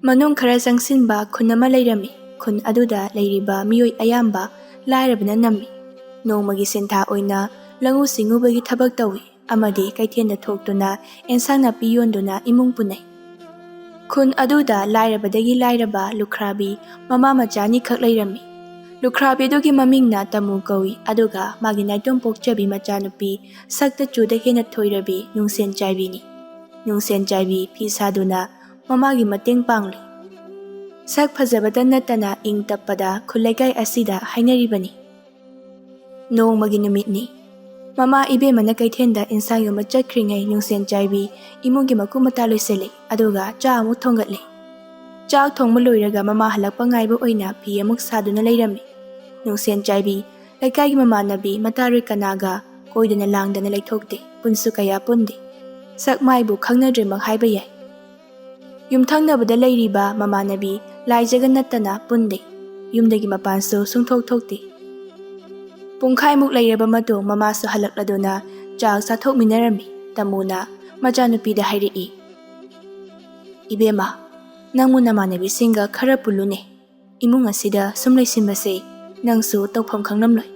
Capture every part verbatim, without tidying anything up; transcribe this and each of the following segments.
ꯃꯅꯨꯡ ꯈꯔ ꯆꯪꯁꯤꯟꯕ ꯈꯨꯟ ꯑꯃ ꯂꯩꯔꯝꯃꯤ꯫ ꯈꯨꯟ ꯑꯗꯨꯗ ꯂꯩꯔꯤꯕ ꯃꯤꯑꯣꯏ ꯑꯌꯥꯝꯕ ꯂꯥꯏꯔꯕꯅ ꯅꯝꯃꯤ꯫ ꯅꯣꯡꯃꯒꯤ ꯁꯤꯟꯊꯥ ꯑꯣꯏꯅ ꯂꯧꯎ ꯁꯤꯡꯎꯕꯒꯤ ꯊꯕꯛ ꯇꯧꯏ ꯑꯃꯗꯤ ꯀꯩꯊꯦꯜꯗ ꯊꯣꯛꯇꯨꯅ ꯑꯦꯟꯁꯥꯡ ꯅꯥꯄꯤ ꯌꯣꯟꯗꯨꯅ ꯏꯃꯨꯡ ꯄꯨꯅꯩ꯫ ꯈꯨꯟ ꯑꯗꯨꯗ ꯂꯥꯏꯔꯕꯗꯒꯤ ꯂꯥꯏꯔꯕ ꯂꯨꯈ꯭ꯔꯥꯕꯤ ꯃꯃꯥ ꯃꯆꯥ ꯑꯅꯤꯈꯛ ꯂꯩꯔꯝꯃꯤ꯫ ꯂꯨꯈ꯭ꯔꯥꯕꯤ ꯑꯗꯨꯒꯤ ꯃꯃꯤꯡꯅ ꯇꯃꯨ ꯀꯧꯏ, ꯑꯗꯨꯒ ꯃꯥꯒꯤ ꯅꯥꯏꯇꯣꯝ ꯄꯣꯛꯆꯕꯤ ꯃꯆꯥꯅꯨꯄꯤ ꯁꯛꯇ ꯆꯨꯗ ꯍꯦꯟꯅ ꯊꯣꯏꯔꯕꯤ ꯅꯨꯡꯁꯦꯟ ꯆꯥꯏꯕꯤꯅꯤ꯫ ꯅꯨꯡꯁꯦꯟ ꯆꯥꯏꯕꯤ ꯐꯤ ꯁꯥꯗꯨꯅ ꯃꯃꯥꯒꯤ ꯃꯇꯦꯡ ꯄꯥꯡꯂꯤ꯫ ꯁꯛ ꯐꯖꯕꯇ ꯅꯠꯇꯅ ꯏꯪ ꯇꯞꯄꯗ ꯈꯨꯜ ꯂꯩꯀꯥꯏ ꯑꯁꯤꯗ ꯍꯥꯏꯅꯔꯤꯕꯅꯤ꯫ ꯅꯣꯡꯃꯒꯤ ꯅꯨꯃꯤꯠꯅꯤ꯫ ꯃꯃꯥ ꯏꯕꯦꯝꯃꯅ ꯀꯩꯊꯦꯜꯗ ꯏꯟꯁꯥꯡ ꯌꯣꯟꯕ ꯆꯠꯈ꯭ꯔꯤꯉꯩ ꯅꯨꯡꯁꯦꯟ ꯆꯥꯏꯕꯤ ꯏꯃꯨꯡꯒꯤ ꯃꯀꯨꯞ ꯃꯇꯥ ꯂꯣꯏꯁꯤꯜꯂꯤ, ꯑꯗꯨꯒ ꯆꯥ ꯑꯃꯨꯛ ꯊꯣꯡꯒꯠꯂꯤ꯫ ꯆꯥꯛ ꯊꯣꯡꯕ ꯂꯣꯏꯔꯒ ꯃꯃꯥ ꯍꯜꯂꯛꯄ ꯉꯥꯏꯕ ꯑꯣꯏꯅ ꯐꯤ ꯑꯃꯨꯛ ꯁꯥꯗꯨꯅ ꯂꯩꯔꯝꯃꯤ꯫ ꯅꯨꯡꯁꯦꯟ ꯆꯥꯏꯕꯤ ꯂꯩꯀꯥꯏꯒꯤ ꯃꯃꯥꯟꯅꯕꯤ ꯃꯇꯥꯔꯣꯏ ꯀꯅꯥꯒ ꯀꯣꯏꯗꯅ ꯂꯥꯡꯗꯅ ꯂꯩꯊꯣꯛꯇꯦ, ꯄꯨꯟꯁꯨ ꯀꯌꯥ ꯄꯨꯟꯗꯦ꯫ ꯁꯛ ꯃꯥꯏꯕꯨ ꯈꯪꯅꯗ꯭ꯔꯦꯃꯛ ꯍꯥꯏꯕ ꯌꯥꯏ꯫ ꯌꯨꯝꯊꯪꯅꯕꯗ ꯂꯩꯔꯤꯕ ꯃꯃꯥꯟꯅꯕꯤ ꯂꯥꯏꯖꯒ ꯅꯠꯇꯅ ꯄꯨꯟꯗꯦ꯫ ꯌꯨꯝꯗꯒꯤ ꯃꯄꯥꯟꯁꯨ ꯁꯨꯡꯊꯣꯛ ꯊꯣꯛꯇꯦ꯫ ꯄꯨꯡꯈꯥꯏꯃꯨꯛ ꯂꯩꯔꯕ ꯃꯇꯨꯡ ꯃꯃꯥꯁꯨ ꯍꯜꯂꯛꯂꯗꯨꯅ ꯆꯥꯛ ꯆꯥꯊꯣꯛꯃꯤꯟꯅꯔꯝꯃꯤ꯫ ꯇꯃꯨꯅ ꯃꯆꯥꯅꯨꯄꯤꯗ ꯍꯥꯏꯔꯛꯏ, "ꯏꯕꯦꯝꯃ, ꯅꯪꯕꯨ ꯅꯃꯥꯟꯅꯕꯤꯁꯤꯡꯒ ꯈꯔ ꯄꯨꯜꯂꯨꯅꯦ꯫ ꯏꯃꯨꯡ ꯑꯁꯤꯗ ꯁꯨꯝ ꯂꯩꯁꯤꯟꯕꯁꯦ ꯅꯪꯁꯨ ꯇꯧꯐꯝ ꯈꯪꯂꯝꯂꯣꯏ꯫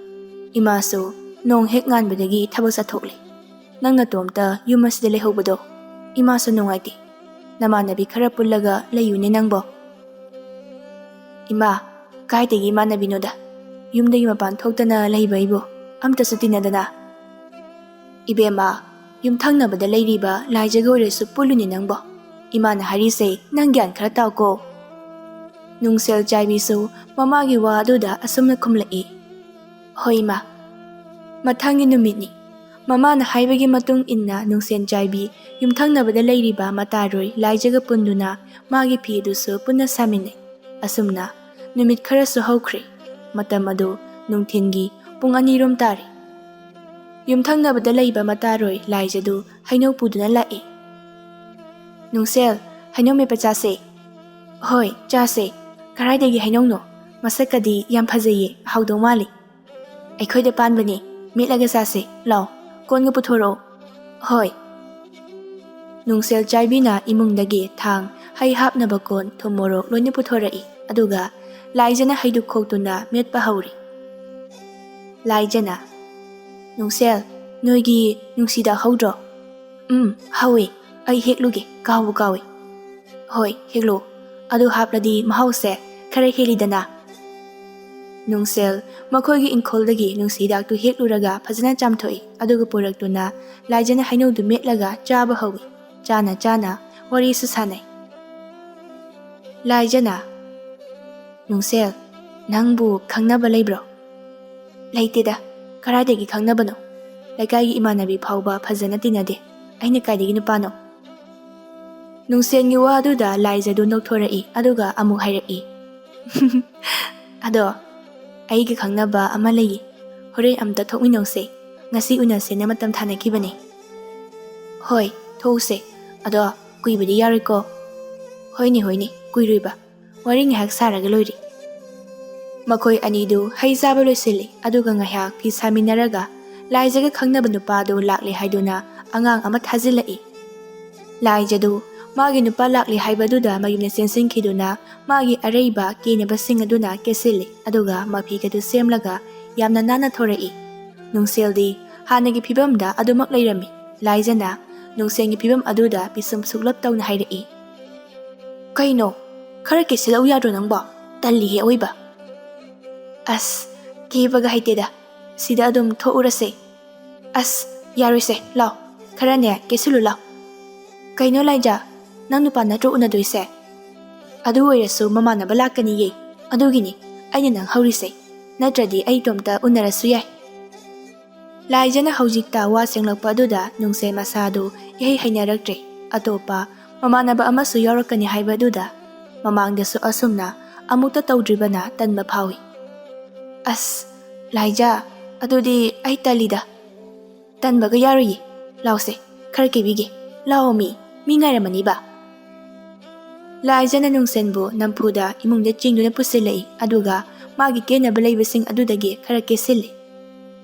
ꯏꯃꯥꯁꯨ ꯅꯣꯡ ꯍꯦꯛ ꯉꯥꯟꯕꯗꯒꯤ ꯊꯕꯛ ꯆꯠꯊꯣꯛꯂꯦ꯫ ꯅꯪ ꯅꯇꯣꯝꯇ ꯌꯨꯝ ꯑꯁꯤꯗ ꯂꯩꯍꯧꯕꯗꯣ ꯏꯃꯥꯁꯨ ꯅꯨꯡꯉꯥꯏꯇꯦ꯫ ꯅꯃꯥꯟꯅꯕꯤ ꯈꯔ ꯄꯨꯜꯂꯒ ꯂꯩꯌꯨꯅꯦ ꯅꯪꯕꯣ꯫" "ꯏꯃꯥ, ꯀꯥꯏꯗꯒꯤ ꯏꯃꯥꯟꯅꯕꯤꯅꯣꯗ? ꯌꯨꯝꯗꯒꯤ ꯃꯄꯥꯟ ꯊꯣꯛꯇꯅ ꯂꯩꯕ ꯑꯩꯕꯨ ꯑꯝꯇꯁꯨ ꯇꯤꯟꯅꯗꯅ꯫" "ꯏꯕꯦꯝꯃ, ꯌꯨꯝꯊꯪꯅꯕꯗ ꯂꯩꯔꯤꯕ ꯂꯥꯏꯖꯒ ꯑꯣꯏꯔꯁꯨ ꯄꯨꯜꯂꯨꯅꯦ ꯅꯪꯕꯣ꯫ ꯏꯃꯥꯅ ꯍꯥꯏꯔꯤꯁꯦ ꯅꯪ ꯒ꯭ꯌꯥꯟ ꯈꯔ ꯇꯥꯎꯀꯣ꯫" ꯅꯨꯡꯁꯦꯜ ꯆꯥꯏꯕꯤꯁꯨ ꯃꯃꯥꯒꯤ ꯋꯥ ꯑꯗꯨꯗ ꯑꯁꯨꯝꯅ ꯈꯨꯝꯂꯛꯏ, "ꯍꯣꯏ ꯏꯃꯥ꯫" ꯃꯊꯪꯒꯤ ꯅꯨꯃꯤꯠꯅꯤ꯫ ꯃꯃꯥꯅ ꯍꯥꯏꯕꯒꯤ ꯃꯇꯨꯡ ꯏꯟꯅ ꯅꯨꯡꯁꯦꯟ ꯆꯥꯏꯕꯤ ꯌꯨꯝꯊꯪꯅꯕꯗ ꯂꯩꯔꯤꯕ ꯃꯇꯥꯔꯣꯏ ꯂꯥꯏꯖꯒ ꯄꯨꯟꯗꯨꯅ ꯃꯥꯒꯤ ꯐꯤ ꯑꯗꯨꯁꯨ ꯄꯨꯟꯅ ꯁꯥꯃꯤꯟꯅꯩ꯫ ꯑꯁꯨꯝꯅ ꯅꯨꯃꯤꯠ ꯈꯔꯁꯨ ꯍꯧꯈ꯭ꯔꯦ꯫ ꯃꯇꯝ ꯑꯗꯨ ꯅꯨꯡꯊꯤꯟꯒꯤ ꯄꯨꯡ ꯑꯅꯤꯔꯣꯝ ꯇꯥꯔꯦ꯫ ꯌꯨꯝꯊꯪꯅꯕꯗ ꯂꯩꯕ ꯃꯇꯥꯔꯣꯏ ꯂꯥꯏꯖꯗꯨ ꯍꯩꯅꯧ ꯄꯨꯗꯨꯅ ꯂꯥꯛꯏ꯫ "ꯅꯨꯡꯁꯦꯜ, ꯍꯩꯅꯧ ꯃꯦꯠꯄ ꯆꯥꯁꯦ꯫" "ꯍꯣꯏ, ꯆꯥꯁꯦ꯫ ꯀꯔꯥꯏꯗꯒꯤ ꯍꯩꯅꯧꯅꯣ? ꯃꯁꯛꯀꯗꯤ ꯌꯥꯝ ꯐꯖꯩꯌꯦ, ꯍꯥꯎꯗꯧ ꯃꯥꯜꯂꯤ꯫" "ꯑꯩꯈꯣꯏꯗ ꯄꯥꯟꯕꯅꯦ, ꯃꯦꯠꯂꯒ ꯆꯥꯁꯦ꯫ ꯂꯥꯎ, ꯀꯣꯟꯒ ꯄꯨꯊꯣꯔꯛꯑꯣ꯫" "ꯍꯣꯏ꯫" ꯅꯨꯡꯁꯦꯜ ꯆꯥꯏꯕꯤꯅ ꯏꯃꯨꯡꯗꯒꯤ ꯊꯥꯡ ꯑꯩ ꯍꯥꯞꯅꯕ ꯀꯣꯟ, ꯊꯨꯝ ꯃꯣꯔꯣꯛ ꯂꯣꯏꯅ ꯄꯨꯊꯣꯔꯛꯏ, ꯑꯗꯨꯒ ꯂꯥꯏꯖꯅ ꯍꯩꯗꯨꯛ ꯈꯣꯛꯇꯨꯅ ꯃꯦꯠꯄ ꯍꯧꯔꯤ꯫ ꯂꯥꯏꯖꯅ, "ꯅꯨꯡꯁꯦꯜ, ꯅꯣꯏꯒꯤ ꯅꯨꯡꯁꯤꯗꯥꯛ ꯍꯧꯗ꯭ꯔꯣ?" "ꯎꯝ, ꯍꯧꯏ꯫ ꯑꯩ ꯍꯦꯛꯂꯨꯒꯦ, ꯀꯥꯎꯕꯨ ꯀꯥꯎꯏ꯫" "ꯍꯣꯏ, ꯍꯦꯛꯂꯣ꯫ ꯑꯗꯨ ꯍꯥꯞꯂꯗꯤ ꯃꯍꯥꯎꯁꯦ ꯈꯔ ꯍꯦꯜꯂꯤꯗꯅ꯫" ꯅꯨꯡꯁꯦꯜ ꯃꯈꯣꯏꯒꯤ ꯏꯪꯈꯣꯜꯗꯒꯤ ꯅꯨꯡꯁꯤ ꯍꯤꯗꯥꯛꯇꯨ ꯍꯦꯛꯂꯨꯔꯒ ꯐꯖꯅ ꯆꯥꯝꯊꯣꯛꯏ, ꯑꯗꯨꯒ ꯄꯨꯔꯛꯇꯨꯅ ꯂꯥꯏꯖꯅ ꯍꯩꯅꯧꯗꯨ ꯃꯦꯠꯂꯒ ꯆꯥꯕ ꯍꯧꯏ꯫ ꯆꯥꯅ ꯆꯥꯅ ꯋꯥꯔꯤꯁꯨ ꯁꯥꯟꯅꯩ꯫ ꯂꯥꯏꯖꯅ, "ꯅꯨꯡꯁꯦꯜ, ꯅꯪꯕꯨ ꯈꯪꯅꯕ ꯂꯩꯕ꯭ꯔꯣ?" "ꯂꯩꯇꯦꯗ, ꯀꯗꯥꯏꯗꯒꯤ ꯈꯪꯅꯕꯅꯣ? ꯂꯩꯀꯥꯏꯒꯤ ꯏꯃꯥꯟꯅꯕꯤ ꯐꯥꯎꯕ ꯐꯖꯅ ꯇꯤꯟꯅꯗꯦ꯫ ꯑꯩꯅ ꯀꯥꯏꯗꯒꯤ ꯅꯨꯄꯥꯅꯣ?" ꯅꯨꯡꯁꯦꯜꯒꯤ ꯋꯥꯗꯨꯗ ꯂꯥꯏꯖꯗꯨ ꯅꯣꯛꯊꯣꯔꯛꯏ, ꯑꯗꯨꯒ ꯑꯃꯨꯛ ꯍꯥꯏꯔꯛꯏ, "ꯑꯗꯣ, ꯑꯩꯒ ꯈꯪꯅꯕ ꯑꯃ ꯂꯩꯌꯦ꯫ ꯍꯣꯔꯦꯟ ꯑꯝꯇ ꯊꯣꯛꯃꯤꯟꯅꯧꯁꯦ꯫ ꯉꯁꯤ ꯎꯅꯁꯦꯅ ꯃꯇꯝ ꯊꯥꯅꯈꯤꯕꯅꯦ꯫" "ꯍꯣꯏ, ꯊꯣꯛꯎꯁꯦ꯫ ꯑꯗꯣ, ꯀꯨꯏꯕꯗꯤ ꯌꯥꯔꯣꯏꯀꯣ?" "ꯍꯣꯏꯅꯦ, ꯍꯣꯏꯅꯦ, ꯀꯨꯏꯔꯣꯏꯕ꯫ ꯋꯥꯔꯤ ꯉꯥꯏꯍꯥꯛ ꯁꯥꯔꯒ ꯂꯣꯏꯔꯦ꯫" ꯃꯈꯣꯏ ꯑꯅꯤꯗꯨ ꯍꯩ ꯆꯥꯕ ꯂꯣꯏꯁꯤꯜꯂꯤ, ꯑꯗꯨꯒ ꯉꯥꯏꯍꯥꯛ ꯐꯤ ꯁꯥꯃꯤꯟꯅꯔꯒ ꯂꯥꯏꯖꯒ ꯈꯪꯅꯕ ꯅꯨꯄꯥꯗꯨ ꯂꯥꯛꯂꯦ ꯍꯥꯏꯗꯨꯅ ꯑꯉꯥꯡ ꯑꯃ ꯊꯥꯖꯤꯜꯂꯛꯏ꯫ ꯂꯥꯏꯖꯗꯨ ꯃꯥꯒꯤ ꯅꯨꯄꯥ ꯂꯥꯛꯂꯦ ꯍꯥꯏꯕꯗꯨꯗ ꯃꯌꯨꯝꯗ ꯆꯦꯟꯁꯤꯟꯈꯤꯗꯨꯅ ꯃꯥꯒꯤ ꯑꯔꯩꯕ ꯀꯦꯅꯕꯁꯤꯡ ꯑꯗꯨꯅ ꯀꯦꯁꯤꯜꯂꯤ, ꯑꯗꯨꯒ ꯃꯐꯤꯒꯗꯨ ꯁꯦꯝꯂꯒ ꯌꯥꯝꯅ ꯅꯥꯟꯅ ꯊꯣꯔꯛꯏ꯫ ꯅꯨꯡꯁꯦꯜꯗꯤ ꯍꯥꯟꯅꯒꯤ ꯐꯤꯕꯝꯗ ꯑꯗꯨꯃꯛ ꯂꯩꯔꯝꯃꯤ꯫ ꯂꯥꯏꯖꯅ ꯅꯨꯡꯁꯦꯜꯒꯤ ꯐꯤꯕꯝ ꯑꯗꯨꯗ ꯄꯤꯁꯨꯝ ꯁꯨꯛꯂꯞ ꯇꯧꯅ ꯍꯥꯏꯔꯛꯏ, "ꯀꯩꯅꯣ? ꯈꯔ ꯀꯦꯁꯤꯜꯂꯛꯎ ꯌꯥꯗ꯭ꯔꯣ ꯅꯪꯕꯣ? ꯇꯜꯂꯤꯍꯦ ꯑꯑꯣꯏꯕ꯫" "ꯑꯁ, ꯀꯦꯕꯒ ꯍꯩꯇꯦꯗ꯫ ꯁꯤꯗ ꯑꯗꯨꯝ ꯊꯣꯛꯎꯔꯁꯦ꯫" "ꯑꯁ, ꯌꯥꯔꯣꯏꯁꯦ, ꯂꯥꯎ꯫ ꯈꯔꯅꯦ, ꯀꯦꯁꯤꯜꯂꯨ ꯂꯥꯎ꯫" "ꯀꯩꯅꯣ ꯂꯥꯏꯖ, ꯅꯪ ꯅꯨꯄꯥ ꯅꯠꯇ꯭ꯔꯣ ꯎꯅꯗꯣꯏꯁꯦ? ꯑꯗꯨ ꯑꯣꯏꯔꯁꯨ ꯃꯃꯥꯟꯅꯕ ꯂꯥꯛꯀꯅꯤꯌꯦ꯫ ꯑꯗꯨꯒꯤꯅꯤ ꯑꯩꯅ ꯅꯪ ꯍꯧꯔꯤꯁꯦ꯫ ꯅꯠꯇ꯭ꯔꯗꯤ ꯑꯩ ꯏꯇꯣꯝꯇ ꯎꯅꯔꯁꯨ ꯌꯥꯏ꯫" ꯂꯥꯏꯖꯅ ꯍꯧꯖꯤꯛꯇ ꯋꯥ ꯁꯦꯡꯂꯛꯄ ꯑꯗꯨꯗ ꯅꯨꯡꯁꯦꯜ ꯃꯁꯥꯗꯨ ꯏꯍꯩ ꯍꯩꯅꯔꯛꯇ꯭ꯔꯦ꯫ ꯑꯇꯣꯞꯄ ꯃꯃꯥꯟꯅꯕ ꯑꯃꯁꯨ ꯌꯥꯎꯔꯛꯀꯅꯤ ꯍꯥꯏꯕ ꯑꯗꯨꯗ ꯃꯃꯥꯡꯗꯁꯨ ꯑꯁꯨꯝꯅ ꯑꯃꯨꯛꯇ ꯇꯧꯗ꯭ꯔꯤꯕꯅ ꯇꯟꯕ ꯐꯥꯎꯏ꯫ "ꯑꯁ, ꯂꯥꯏꯖ, ꯑꯗꯨꯗꯤ ꯑꯩ ꯇꯜꯂꯤꯗ꯫" "ꯇꯟꯕꯒ ꯌꯥꯔꯣꯏꯌꯦ꯫ ꯂꯥꯎꯁꯦ, ꯈꯔ ꯀꯦꯕꯤꯒꯦ꯫ ꯂꯥꯎꯑꯣ ꯃꯤ, ꯃꯤ ꯉꯥꯏꯔꯝꯃꯅꯤꯕ꯫" ꯂꯥꯏꯖꯅ ꯅꯨꯡꯁꯦꯜꯕꯨ ꯅꯝꯐꯨꯗ ꯏꯃꯨꯡꯗ ꯆꯤꯡꯗꯨꯅ ꯄꯨꯁꯤꯜꯂꯛꯏ, ꯑꯗꯨꯒ ꯃꯥꯒꯤ ꯀꯦꯅꯕ ꯂꯩꯕꯁꯤꯡ ꯑꯗꯨꯗꯒꯤ ꯈꯔ ꯀꯦꯁꯤꯜꯂꯤ꯫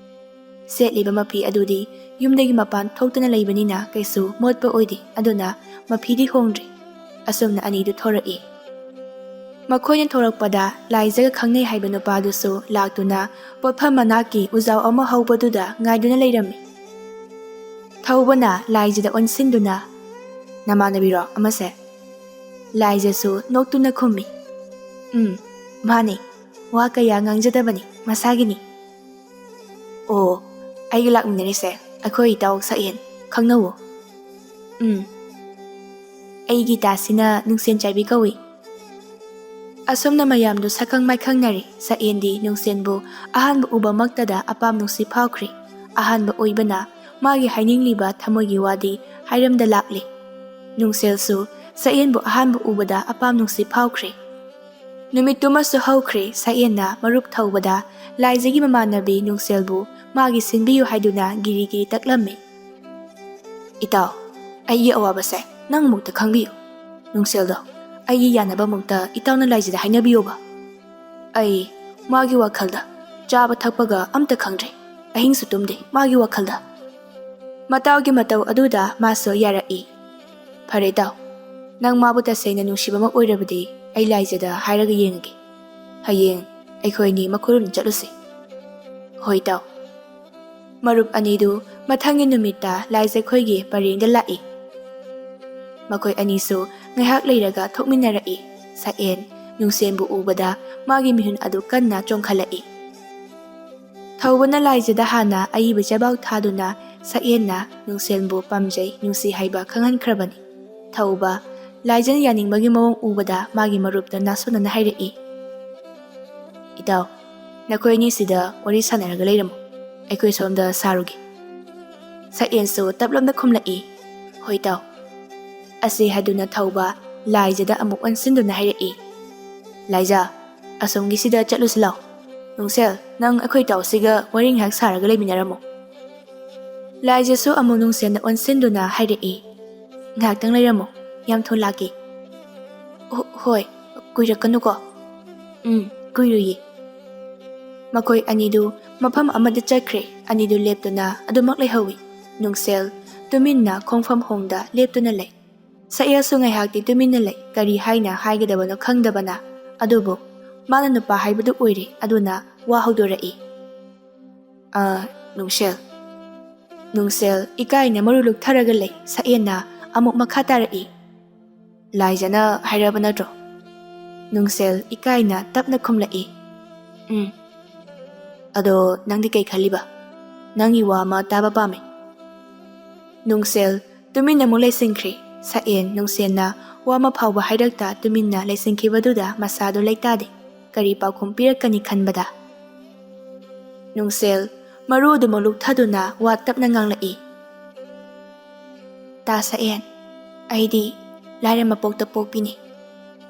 ꯁꯦꯠꯂꯤꯕ ꯃꯐꯤ ꯑꯗꯨꯗꯤ ꯌꯨꯝꯗꯒꯤ ꯃꯄꯥꯟ ꯊꯣꯛꯇꯅ ꯂꯩꯕꯅꯤꯅ ꯀꯩꯁꯨ ꯃꯣꯠꯄ ꯑꯣꯏꯗꯦ, ꯑꯗꯨꯅ ꯃꯐꯤꯗꯤ ꯍꯣꯡꯗ꯭ꯔꯤ꯫ ꯑꯁꯨꯝꯅ ꯑꯅꯤꯗꯨ ꯊꯣꯔꯛꯏ꯫ ꯃꯈꯣꯏꯅ ꯊꯣꯔꯛꯄꯗ ꯂꯥꯏꯖꯒ ꯈꯪꯅꯩ ꯍꯥꯏꯕ ꯅꯨꯄꯥꯗꯨꯁꯨ ꯂꯥꯛꯇꯨꯅ ꯄꯣꯠꯐꯝ ꯃꯅꯥꯛꯀꯤ ꯎꯖꯥꯎ ꯑꯃ ꯍꯧꯕꯗꯨꯗ ꯉꯥꯏꯗꯨꯅ ꯂꯩꯔꯝꯃꯤ꯫ ꯊꯧꯕꯅ ꯂꯥꯏꯖꯗ ꯑꯣꯟꯁꯤꯟꯗꯨꯅ, "ꯅꯃꯥꯟꯅꯕꯤꯔꯣ ꯑꯃꯁꯦ?" ꯂꯥꯏꯖꯁꯨ ꯅꯣꯛꯇꯨꯅ ꯈꯨꯝꯃꯤ, "ꯎꯝ, ꯃꯥꯅꯦ꯫ ꯋꯥ ꯀꯌꯥ ꯉꯥꯡꯖꯗꯕꯅꯤ, ꯃꯁꯥꯒꯤꯅꯤ꯫" "ꯑꯣ, ꯑꯩꯒ ꯂꯥꯛꯃꯤꯟꯅꯔꯤꯁꯦ ꯑꯩꯈꯣꯏ ꯏꯇꯥꯎ ꯁꯛꯍꯦꯟ, ꯈꯪꯅꯧꯋꯣ꯫" "ꯎꯝ, ꯑꯩꯒꯤ ꯏꯇꯥꯁꯤꯅ ꯅꯨꯡꯁꯦꯟ ꯆꯥꯏꯕꯤ ꯀꯧꯏ꯫" ꯑꯁꯨꯝꯅ ꯃꯌꯥꯝꯗꯨ ꯁꯛꯈꯪ ꯃꯥꯏꯈꯪꯅꯔꯦ꯫ ꯁꯛꯍꯦꯟꯗꯤ ꯅꯨꯡꯁꯦꯟꯕꯨ ꯑꯍꯥꯟꯕ ꯎꯕꯃꯛꯇꯗ ꯑꯄꯥꯝ ꯅꯨꯡꯁꯤ ꯐꯥꯎꯈ꯭ꯔꯦ꯫ ꯑꯍꯥꯟꯕ ꯑꯣꯏꯕꯅ ꯃꯥꯒꯤ ꯍꯥꯏꯅꯤꯡꯂꯤꯕ ꯊꯃꯣꯏꯒꯤ ꯋꯥꯗꯤ ꯍꯥꯏꯔꯝꯗ ꯂꯥꯛꯂꯦ꯫ ꯅꯨꯡꯁꯦꯜꯁꯨ ꯁꯛꯍꯦꯟꯕꯨ ꯑꯍꯥꯟꯕ ꯎꯕꯗ ꯑꯄꯥꯝ ꯅꯨꯡꯁꯤ ꯐꯥꯎꯈ꯭ꯔꯦ꯫ ꯅꯨꯃꯤꯠꯇꯨꯃꯁꯨ ꯍꯧꯈ꯭ꯔꯦ꯫ ꯁꯛꯍꯦꯟꯅ ꯃꯔꯨꯞ ꯊꯧꯕꯗ ꯂꯥꯏꯖꯒꯤ ꯃꯃꯥꯟꯅꯕꯤ ꯅꯨꯡꯁꯦꯜꯕꯨ ꯃꯥꯒꯤ ꯁꯤꯟꯕꯤꯌꯨ ꯍꯥꯏꯗꯨꯅ ꯒꯤꯔꯤ ꯒꯤꯔꯤ ꯇꯛꯂꯝꯃꯤ꯫ "ꯏꯇꯥꯎ, ꯑꯩꯒꯤ ꯑꯋꯥꯕꯁꯦ ꯅꯪ ꯃꯨꯛꯇ ꯈꯪꯕꯤꯌꯨ꯫ ꯅꯨꯡꯁꯦꯜꯗꯣ ꯑꯩꯒꯤ ꯌꯥꯅꯕ ꯃꯨꯛꯇ ꯏꯇꯥꯎꯅ ꯂꯥꯏꯖꯗ ꯍꯥꯏꯅꯕꯤꯌꯣꯕ꯫ ꯑꯩ ꯃꯥꯒꯤ ꯋꯥꯈꯜꯗ ꯆꯥꯕ ꯊꯛꯄꯒ ꯑꯝꯇ ꯈꯪꯗ꯭ꯔꯦ꯫ ꯑꯍꯤꯡꯁꯨ ꯇꯨꯝꯗꯦ ꯃꯥꯒꯤ ꯋꯥꯈꯜꯗ꯫" ꯃꯇꯥꯎꯒꯤ ꯃꯇꯧ ꯑꯗꯨꯗ ꯃꯥꯁꯨ ꯌꯥꯔꯛꯏ꯫ "ꯐꯔꯦ ꯏꯇꯥꯎ, ꯅꯪ ꯃꯥꯕꯨ ꯇꯁꯦꯡꯅ ꯅꯨꯡꯁꯤꯕꯃꯛ ꯑꯣꯏꯔꯕꯗꯤ ꯑꯩ ꯂꯥꯏꯖꯗ ꯍꯥꯏꯔꯒ ꯌꯦꯡꯉꯒꯦ꯫ ꯍꯌꯦꯡ ꯑꯩꯈꯣꯏ ꯑꯅꯤ ꯃꯈꯣꯏꯔꯣꯝꯗ ꯆꯠꯂꯨꯁꯤ꯫" "ꯍꯣꯏ ꯏꯇꯥꯎ꯫" ꯃꯔꯨꯞ ꯑꯅꯤꯗꯨ ꯃꯊꯪꯒꯤ ꯅꯨꯃꯤꯠꯇ ꯂꯥꯏꯖꯈꯣꯏꯒꯤ ꯄꯔꯦꯡꯗ ꯂꯥꯛꯏ꯫ ꯃꯈꯣꯏ ꯑꯅꯤꯁꯨ ꯉꯥꯏꯍꯥꯛ ꯂꯩꯔꯒ ꯊꯣꯛꯃꯤꯟꯅꯔꯛꯏ꯫ ꯁꯛꯍꯦꯟ ꯅꯨꯡꯁꯦꯟꯕꯨ ꯎꯕꯗ ꯃꯥꯒꯤ ꯃꯤꯍꯨꯟ ꯑꯗꯨ ꯀꯟꯅ ꯆꯣꯡꯈꯠꯂꯛꯏ꯫ ꯊꯧꯕꯅ ꯂꯥꯏꯖꯗ ꯍꯥꯟꯅ ꯑꯏꯕ ꯆꯦꯕꯥꯎ ꯊꯥꯗꯨꯅ ꯁꯛꯍꯦꯟꯅ ꯅꯨꯡꯁꯦꯟꯕꯨ ꯄꯥꯝꯖꯩ, ꯅꯨꯡꯁꯤ ꯍꯥꯏꯕ ꯈꯪꯍꯟꯈ꯭ꯔꯕꯅꯤ꯫ ꯊꯧꯕ, ꯂꯥꯏꯖꯅ ꯌꯥꯅꯤꯡꯕꯒꯤ ꯃꯑꯣꯡ ꯎꯕꯗ ꯃꯥꯒꯤ ꯃꯔꯨꯞꯇ ꯅꯥꯁꯣꯟꯅꯅ ꯍꯥꯏꯔꯛꯏ, "ꯏꯇꯥꯎ, ꯅꯈꯣꯏ ꯑꯅꯤꯁꯤꯗ ꯋꯥꯔꯤ ꯁꯥꯟꯅꯔꯒ ꯂꯩꯔꯝꯃꯨ, ꯑꯩꯈꯣꯏ ꯁꯣꯝꯗ ꯁꯥꯔꯨꯒꯦ꯫" ꯁꯛꯍꯦꯟꯁꯨ ꯇꯞꯂꯞꯅ ꯈꯨꯝꯂꯛꯏ, "ꯍꯣꯏ ꯏꯇꯥꯎ꯫" ꯑꯁꯤ ꯍꯥꯏꯗꯨꯅ ꯊꯧꯕ ꯂꯥꯏꯖꯗ ꯑꯃꯨꯛ ꯑꯣꯟꯁꯤꯟꯗꯨꯅ ꯍꯥꯏꯔꯛꯏ, "ꯂꯥꯏꯖ, ꯑꯁꯣꯝꯒꯤꯁꯤꯗ ꯆꯠꯂꯨꯁꯤ ꯂꯥꯎ꯫ ꯅꯨꯡꯁꯦꯜ, ꯅꯪ ꯑꯩꯈꯣꯏ ꯏꯇꯥꯎꯁꯤꯒ ꯋꯥꯔꯤ ꯉꯥꯏꯍꯥꯛ ꯁꯥꯔꯒ ꯂꯩꯃꯤꯟꯅꯔꯝꯃꯨ꯫" ꯂꯥꯏꯖꯁꯨ ꯑꯃꯨꯛ ꯅꯨꯡꯁꯦꯜꯗ ꯑꯣꯟꯁꯤꯟꯗꯨꯅ ꯍꯥꯏꯔꯛꯏ, "ꯉꯥꯏꯍꯥꯛꯇꯪ ꯂꯩꯔꯝꯃꯨ, ꯌꯥꯝ ꯊꯨꯅ ꯂꯥꯛꯀꯦ꯫" "ꯍꯣ-, ꯍꯣꯏ, ꯀꯨꯏꯔꯛꯀꯅꯨꯀꯣ꯫" "ꯎꯝ, ꯀꯨꯏꯔꯣꯏꯌꯦ꯫" ꯃꯈꯣꯏ ꯑꯅꯤꯗꯨ ꯃꯐꯝ ꯑꯃꯗ ꯆꯠꯈ꯭ꯔꯦ꯫ ꯑꯅꯤꯗꯨ ꯂꯦꯞꯇꯨꯅ ꯑꯗꯨꯃꯛ ꯂꯩꯍꯧꯏ꯫ ꯅꯨꯡꯁꯦꯜ ꯇꯨꯃꯤꯟꯅ ꯈꯣꯡꯐꯝ ꯍꯣꯡꯗ ꯂꯦꯞꯇꯨꯅ ꯂꯩ꯫ ꯁꯛꯍꯦꯟꯁꯨ ꯉꯥꯏꯍꯥꯛꯇꯤ ꯇꯨꯃꯤꯟꯅ ꯂꯩ, ꯀꯔꯤ ꯍꯥꯏꯅ ꯍꯥꯏꯒꯗꯕꯅꯣ ꯈꯪꯗꯕꯅ꯫ ꯑꯗꯨꯕꯨ ꯃꯥꯅ ꯅꯨꯄꯥ ꯍꯥꯏꯕꯗꯨ ꯑꯣꯏꯔꯦ, ꯑꯗꯨꯅ ꯋꯥ ꯍꯧꯗꯣꯔꯛꯏ꯫ "ꯑ, ꯅꯨꯡꯁꯦꯜ꯫" ꯅꯨꯡꯁꯦꯜ ꯏꯀꯥꯏꯅ ꯃꯔꯨ ꯂꯨꯛꯊꯔꯒ ꯂꯩ꯫ ꯁꯛꯍꯦꯟꯅ ꯑꯃꯨꯛ ꯃꯈꯥ ꯇꯥꯔꯛꯏ꯫ "ꯂꯥꯏꯖꯅ ꯍꯥꯏꯔꯕ ꯅꯠꯇ꯭ꯔꯣ?" ꯅꯨꯡꯁꯦꯜ ꯏꯀꯥꯏꯅ ꯇꯞꯅ ꯈꯨꯝꯂꯛꯏ꯫ "ꯎꯝ꯫ ꯑꯗꯣ ꯅꯪꯗꯤ ꯀꯩ ꯈꯜꯂꯤꯕ? ꯅꯪꯒꯤ ꯋꯥ ꯑꯃ ꯇꯥꯕ ꯄꯥꯝꯃꯤ꯫" ꯅꯨꯡꯁꯦꯜ ꯇꯨꯃꯤꯟꯅ ꯑꯃꯨꯛ ꯂꯩꯁꯤꯟꯈ꯭ꯔꯦ꯫ ꯁꯛꯍꯦꯟ ꯅꯨꯡꯁꯦꯜꯅ ꯋꯥ ꯑꯃ ꯐꯥꯎꯕ ꯍꯥꯏꯔꯛꯇ ꯇꯨꯃꯤꯟꯅ ꯂꯩꯁꯤꯟꯈꯤꯕꯗꯨꯗ ꯃꯁꯥꯗꯨ ꯂꯩꯇꯥꯗꯦ꯫ ꯀꯔꯤ ꯄꯥꯎꯈꯨꯝ ꯄꯤꯔꯛꯀꯅꯤ ꯈꯟꯕꯗ꯫ ꯅꯨꯡꯁꯦꯜ ꯃꯔꯨ ꯑꯗꯨꯃꯛ ꯂꯨꯛꯊꯗꯨꯅ ꯋꯥ ꯇꯞꯅ ꯉꯥꯡꯂꯛꯏ꯫ "ꯇꯥ ꯁꯛꯍꯦꯟ, ꯑꯩꯗꯤ ꯂꯥꯏꯔ ꯃꯄꯣꯛꯇ ꯄꯣꯛꯄꯤꯅꯤ꯫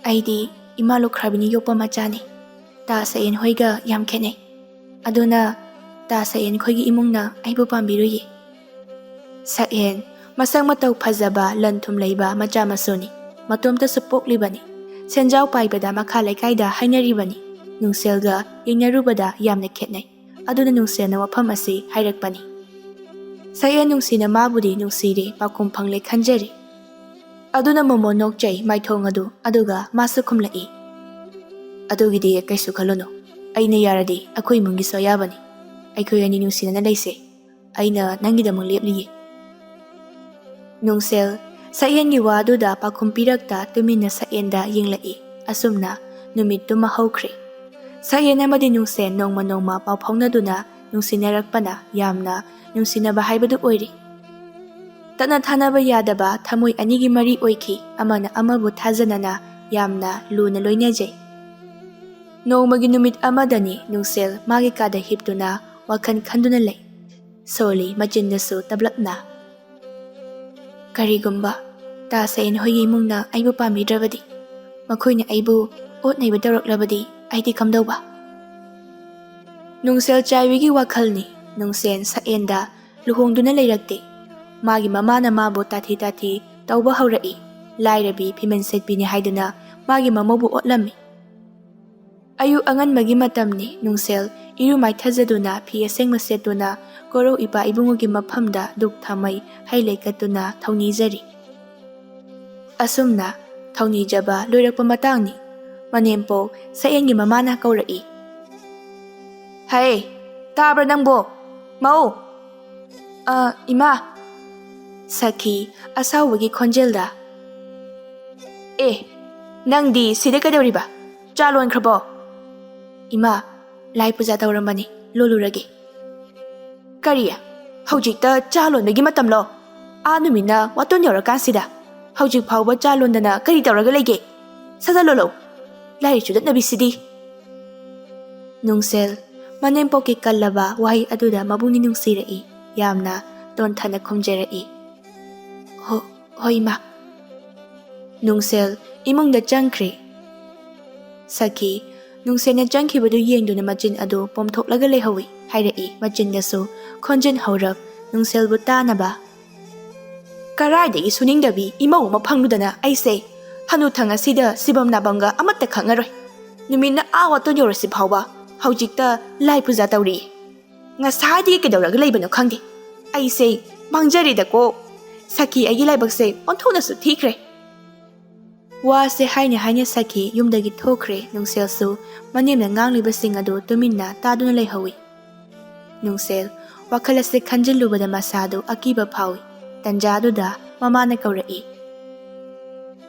ꯑꯩꯗꯤ ꯏꯃꯥ ꯂꯨꯈ꯭ꯔꯥꯕꯤꯅ ꯌꯣꯛꯄ ꯃꯆꯥꯅꯤ꯫ ꯇꯥ ꯁꯛꯍꯦꯟ ꯍꯣꯏꯒ ꯌꯥꯝ ꯈꯦꯠꯅꯩ꯫ ꯑꯗꯨꯅ ꯇꯥ ꯁꯛꯍꯦꯟ ꯈꯣꯏꯒꯤ ꯏꯃꯨꯡꯅ ꯑꯩꯕꯨ ꯄꯥꯝꯕꯤꯔꯨꯏꯌꯦ꯫" ꯁꯛꯍꯦꯟ ꯃꯁꯛ ꯃꯇꯧ ꯐꯖꯕ, ꯂꯟ ꯊꯨꯝ ꯂꯩꯕ ꯃꯆꯥ ꯃꯁꯨꯅꯤ꯫ ꯃꯇꯣꯝꯇꯁꯨ ꯄꯣꯛꯂꯤꯕꯅꯤ꯫ ꯁꯦꯟꯖꯥꯎ ꯄꯥꯏꯕꯗ ꯃꯈꯥ ꯂꯩꯀꯥꯏꯗ ꯍꯥꯏꯅꯔꯤꯕꯅꯤ꯫ ꯅꯨꯡꯁꯦꯜꯒ ꯌꯦꯡꯅꯔꯨꯕꯗ ꯌꯥꯝꯅ ꯈꯦꯠꯅꯩ꯫ ꯑꯗꯨꯅ ꯅꯨꯡꯁꯦꯜꯅ ꯋꯥꯐꯝ ꯑꯁꯤ ꯍꯥꯏꯔꯛꯄꯅꯤ꯫ ꯁꯛꯍꯦꯟ ꯅꯨꯡꯁꯤꯅ ꯃꯥꯕꯨꯗꯤ ꯅꯨꯡꯁꯤꯔꯦ, ꯄꯥꯎꯈꯨꯝ ꯐꯪꯂꯦ ꯈꯟꯖꯔꯤ꯫ ꯑꯗꯨꯅ ꯃꯣꯃꯣꯟ ꯅꯣꯛꯆꯩ ꯃꯥꯏꯊꯣꯡ ꯑꯗꯨ, ꯑꯗꯨꯒ ꯃꯥꯁꯨ ꯈꯨꯝꯂꯛꯏ꯫ "ꯑꯗꯨꯒꯤꯗꯤ ꯀꯩꯁꯨ ꯈꯜꯂꯨꯅꯨ꯫ ꯑꯩꯅ ꯌꯥꯔꯗꯤ ꯑꯩꯈꯣꯏ ꯏꯃꯨꯡꯒꯤꯁꯨ ꯑꯌꯥꯕꯅꯤ꯫ ꯑꯩꯈꯣꯏ ꯑꯅꯤ ꯅꯨꯡꯁꯤꯅꯅ ꯂꯩꯁꯦ꯫ ꯑꯩꯅ ꯅꯪꯒꯤꯗꯃꯛ ꯂꯦꯞꯂꯤꯌꯦ꯫" ꯅꯨꯡꯁꯦꯜ ꯁꯛꯍꯦꯟꯒꯤ ꯋꯥ ꯑꯗꯨꯗ ꯄꯥꯎꯈꯨꯝ ꯄꯤꯔꯛꯇ ꯇꯨꯃꯤꯟꯅ ꯁꯛꯍꯦꯟꯗ ꯌꯦꯡꯂꯛꯏ꯫ ꯑꯁꯨꯝꯅ ꯅꯨꯃꯤꯠꯇꯨꯃ ꯍꯧꯈ꯭ꯔꯦ꯫ ꯁꯛꯍꯦꯟ ꯑꯃꯗꯤ ꯅꯨꯡꯁꯦꯜ ꯅꯣꯡꯃ ꯅꯣꯡꯃ ꯄꯥꯎ ꯐꯥꯎꯅꯗꯨꯅ ꯅꯨꯡꯁꯤꯅꯔꯛꯄꯅ ꯌꯥꯝꯅ ꯅꯨꯡꯁꯤꯅꯕ ꯍꯥꯏꯕꯗꯨ ꯑꯣꯏꯔꯦ꯫ ꯇꯠꯅ ꯊꯥꯅꯕ ꯌꯥꯗꯕ ꯊꯃꯣꯏ ꯑꯅꯤꯒꯤ ꯃꯔꯤ ꯑꯣꯏꯈꯤ꯫ ꯑꯃꯅ ꯑꯃꯕꯨ ꯊꯥꯖꯅꯅ ꯌꯥꯝꯅ ꯂꯨꯅ ꯂꯣꯏꯅꯖꯩ꯫ ꯅꯣꯡꯃꯒꯤ ꯅꯨꯃꯤꯠ ꯑꯃꯗꯅꯤ ꯅꯨꯡꯁꯦꯜ ꯃꯥꯒꯤ ꯀꯥꯗ ꯍꯤꯞꯇꯨꯅ ꯋꯥꯈꯜ ꯈꯟꯗꯨꯅ ꯂꯩ꯫ ꯁꯣꯜꯂꯤ ꯃꯆꯤꯟꯗꯁꯨ ꯇꯞꯂꯞꯅ꯫ "ꯀꯔꯤꯒꯨꯝꯕ ꯇꯥ ꯁꯛꯍꯦꯟ ꯍꯣꯏꯒꯤ ꯏꯃꯨꯡꯅ ꯑꯩꯕꯨ ꯄꯥꯝꯕꯤꯗ꯭ꯔꯕꯗꯤ, ꯃꯈꯣꯏꯅ ꯑꯩꯕꯨ ꯑꯣꯠ ꯅꯩꯕ ꯇꯧꯔꯛꯂꯕꯗꯤ ꯑꯩꯗꯤ ꯀꯝꯗꯧꯕ?" ꯅꯨꯡꯁꯦꯜ ꯆꯥꯏꯕꯤꯒꯤ ꯋꯥꯈꯜꯅꯤ꯫ ꯅꯨꯡꯁꯦꯜ ꯁꯛꯍꯦꯟꯗ ꯂꯨꯍꯣꯡꯗꯨꯅ ꯂꯩꯔꯛꯇꯦ꯫ ꯃꯥꯒꯤ ꯃꯃꯥꯅ ꯃꯥꯕꯨ ꯇꯥꯊꯤ ꯇꯥꯊꯤ ꯇꯧꯕ ꯍꯧꯔꯛꯏ꯫ ꯂꯥꯏꯔꯕꯤ, ꯐꯤꯃꯟ ꯁꯦꯠꯄꯤꯅꯤ ꯍꯥꯏꯗꯨꯅ ꯃꯥꯒꯤ ꯃꯃꯧꯕꯨ ꯑꯣꯠꯂꯝꯃꯤ꯫ ꯑꯌꯨꯛ ꯑꯉꯟꯕꯒꯤ ꯃꯇꯝꯅꯤ꯫ ꯅꯨꯡꯁꯦꯜ ꯏꯔꯨ ꯃꯥꯏꯊꯖꯗꯨꯅ ꯐꯤ ꯑꯁꯦꯡꯕ ꯁꯦꯠꯇꯨꯅ ꯀꯣꯔꯧ ꯏꯄꯥ ꯏꯕꯨꯡꯉꯣꯒꯤ ꯃꯐꯝꯗ ꯙꯨꯛ ꯊꯥꯃꯩ ꯍꯩ ꯂꯩ ꯀꯠꯇꯨꯅ ꯊꯧꯅꯤꯖꯔꯤ꯫ ꯑꯁꯨꯝꯅ ꯊꯧꯅꯤꯖꯕ ꯂꯣꯏꯔꯛꯄ ꯃꯇꯥꯡꯅꯤ꯫ ꯃꯅꯦꯝꯄꯣꯛ ꯁꯛꯍꯦꯟꯒꯤ ꯃꯃꯥꯅ ꯀꯧꯔꯛꯏ꯫ "ꯍꯩ, ꯇꯥꯕ꯭ꯔꯥ ꯅꯪꯕꯣ? ꯃꯧ!" "ꯑ, ꯏꯃꯥ!" ꯁꯈꯤ ꯑꯁꯥꯎꯕꯒꯤ ꯈꯣꯟꯖꯦꯜꯗ꯫ "ꯑꯦ, ꯅꯪꯗꯤ ꯁꯤꯗ ꯀꯩꯗꯧꯔꯤꯕ? ꯆꯥ ꯂꯣꯟꯈ꯭ꯔꯕꯣ?" "ꯏꯃꯥ, ꯂꯥꯏ ꯄꯨꯖꯥ ꯇꯧꯔꯝꯕꯅꯤ, ꯂꯣꯜꯂꯨꯔꯒꯦ꯫" "ꯀꯔꯤ? ꯍꯧꯖꯤꯛꯇ ꯆꯥ ꯂꯣꯟꯕꯒꯤ ꯃꯇꯝꯂꯣ? ꯑꯥ ꯅꯨꯃꯤꯠꯅ ꯋꯥꯇꯣꯟ ꯌꯧꯔꯀꯥꯟꯁꯤꯗ ꯍꯧꯖꯤꯛ ꯐꯥꯎꯕ ꯆꯥ ꯂꯣꯟꯗꯅ ꯀꯔꯤ ꯇꯧꯔꯒ ꯂꯩꯒꯦ? ꯁꯠ ꯁꯠ ꯂꯣꯜꯂꯣ꯫ ꯂꯥꯏꯔꯤꯛ ꯆꯨꯗꯠꯅꯕꯤꯁꯤꯗꯤ!" ꯅꯨꯡꯁꯦꯜ ꯃꯅꯦꯝꯄꯣꯛꯀꯤ ꯀꯜꯂꯕ ꯋꯥꯍꯩ ꯑꯗꯨꯗ ꯃꯕꯨꯛꯅꯤꯡ ꯅꯨꯡꯁꯤꯔꯛꯏ꯫ ꯌꯥꯝꯅ ꯇꯣꯟꯊꯅ ꯈꯨꯝꯖꯔꯛꯏ꯫ "ꯍꯣ-, ꯍꯣꯏ, ꯏꯃꯥ꯫" ꯅꯨꯡꯁꯦꯜ ꯏꯃꯨꯡꯗ ꯆꯪꯈ꯭ꯔꯦ꯫ ꯁꯈꯤ ꯅꯨꯡꯁꯦꯜꯅ ꯆꯪꯈꯤꯕꯗꯨ ꯌꯦꯡꯗꯨꯅ ꯃꯆꯤꯟ ꯑꯗꯨ ꯄꯣꯝꯊꯣꯛꯂꯒ ꯂꯩꯍꯧꯏ꯫ ꯍꯥꯏꯔꯛꯏ ꯃꯆꯤꯟꯗꯁꯨ ꯈꯣꯟꯖꯦꯜ ꯍꯧꯔꯞ ꯅꯨꯡꯁꯦꯜꯕꯨ ꯇꯥꯅꯕ꯫ "ꯀꯔꯥꯏꯗꯒꯤ ꯁꯨꯅꯤꯡꯗꯕꯤ ꯏꯃꯧ ꯑꯃ ꯐꯪꯂꯨꯗꯅ ꯑꯩꯁꯦ ꯍꯅꯨꯊꯪ ꯑꯁꯤꯗ ꯁꯤꯐꯝ ꯅꯥꯐꯝꯒ ꯑꯃꯠꯇ ꯈꯪꯉꯔꯣꯏ꯫ ꯅꯨꯃꯤꯠꯅ ꯑꯥ ꯋꯥꯇꯣꯟ ꯌꯧꯔꯁꯤ ꯐꯥꯎꯕ ꯍꯧꯖꯤꯛꯇ ꯂꯥꯏ ꯄꯨꯖꯥ ꯇꯧꯔꯤ꯫ ꯉꯁꯥꯏꯗꯒꯤ ꯀꯩꯗꯧꯔꯒ ꯂꯩꯕꯅꯣ ꯈꯪꯗꯦ꯫ ꯑꯩꯁꯦ ꯃꯥꯡꯖꯔꯦꯗꯀꯣ꯫ ꯁꯈꯤ ꯑꯩꯒꯤ ꯂꯥꯏꯕꯛꯁꯦ ꯑꯣꯟꯊꯣꯛꯅꯁꯨ ꯊꯤꯈ꯭ꯔꯦ꯫" ꯋꯥꯁꯦ ꯍꯥꯏꯅ ꯍꯥꯏꯅ ꯁꯈꯤ ꯌꯨꯝꯗꯒꯤ ꯊꯣꯛꯈ꯭ꯔꯦ꯫ ꯅꯨꯡꯁꯦꯜꯁꯨ ꯃꯅꯦꯝꯅ ꯉꯥꯡꯂꯤꯕꯁꯤꯡ ꯑꯗꯨ ꯇꯨꯃꯤꯟꯅ ꯇꯥꯗꯨꯅ ꯂꯩꯍꯧꯏ꯫ ꯅꯨꯡꯁꯦꯜ ꯋꯥꯈꯜ ꯑꯁꯤ ꯈꯟꯖꯤꯜꯂꯨꯕꯗ ꯃꯁꯥꯗꯨ ꯑꯀꯤꯕ ꯐꯥꯎꯏ꯫ ꯇꯟꯖꯥꯗꯨꯗ ꯃꯃꯥꯅ ꯀꯧꯔꯛꯏ꯫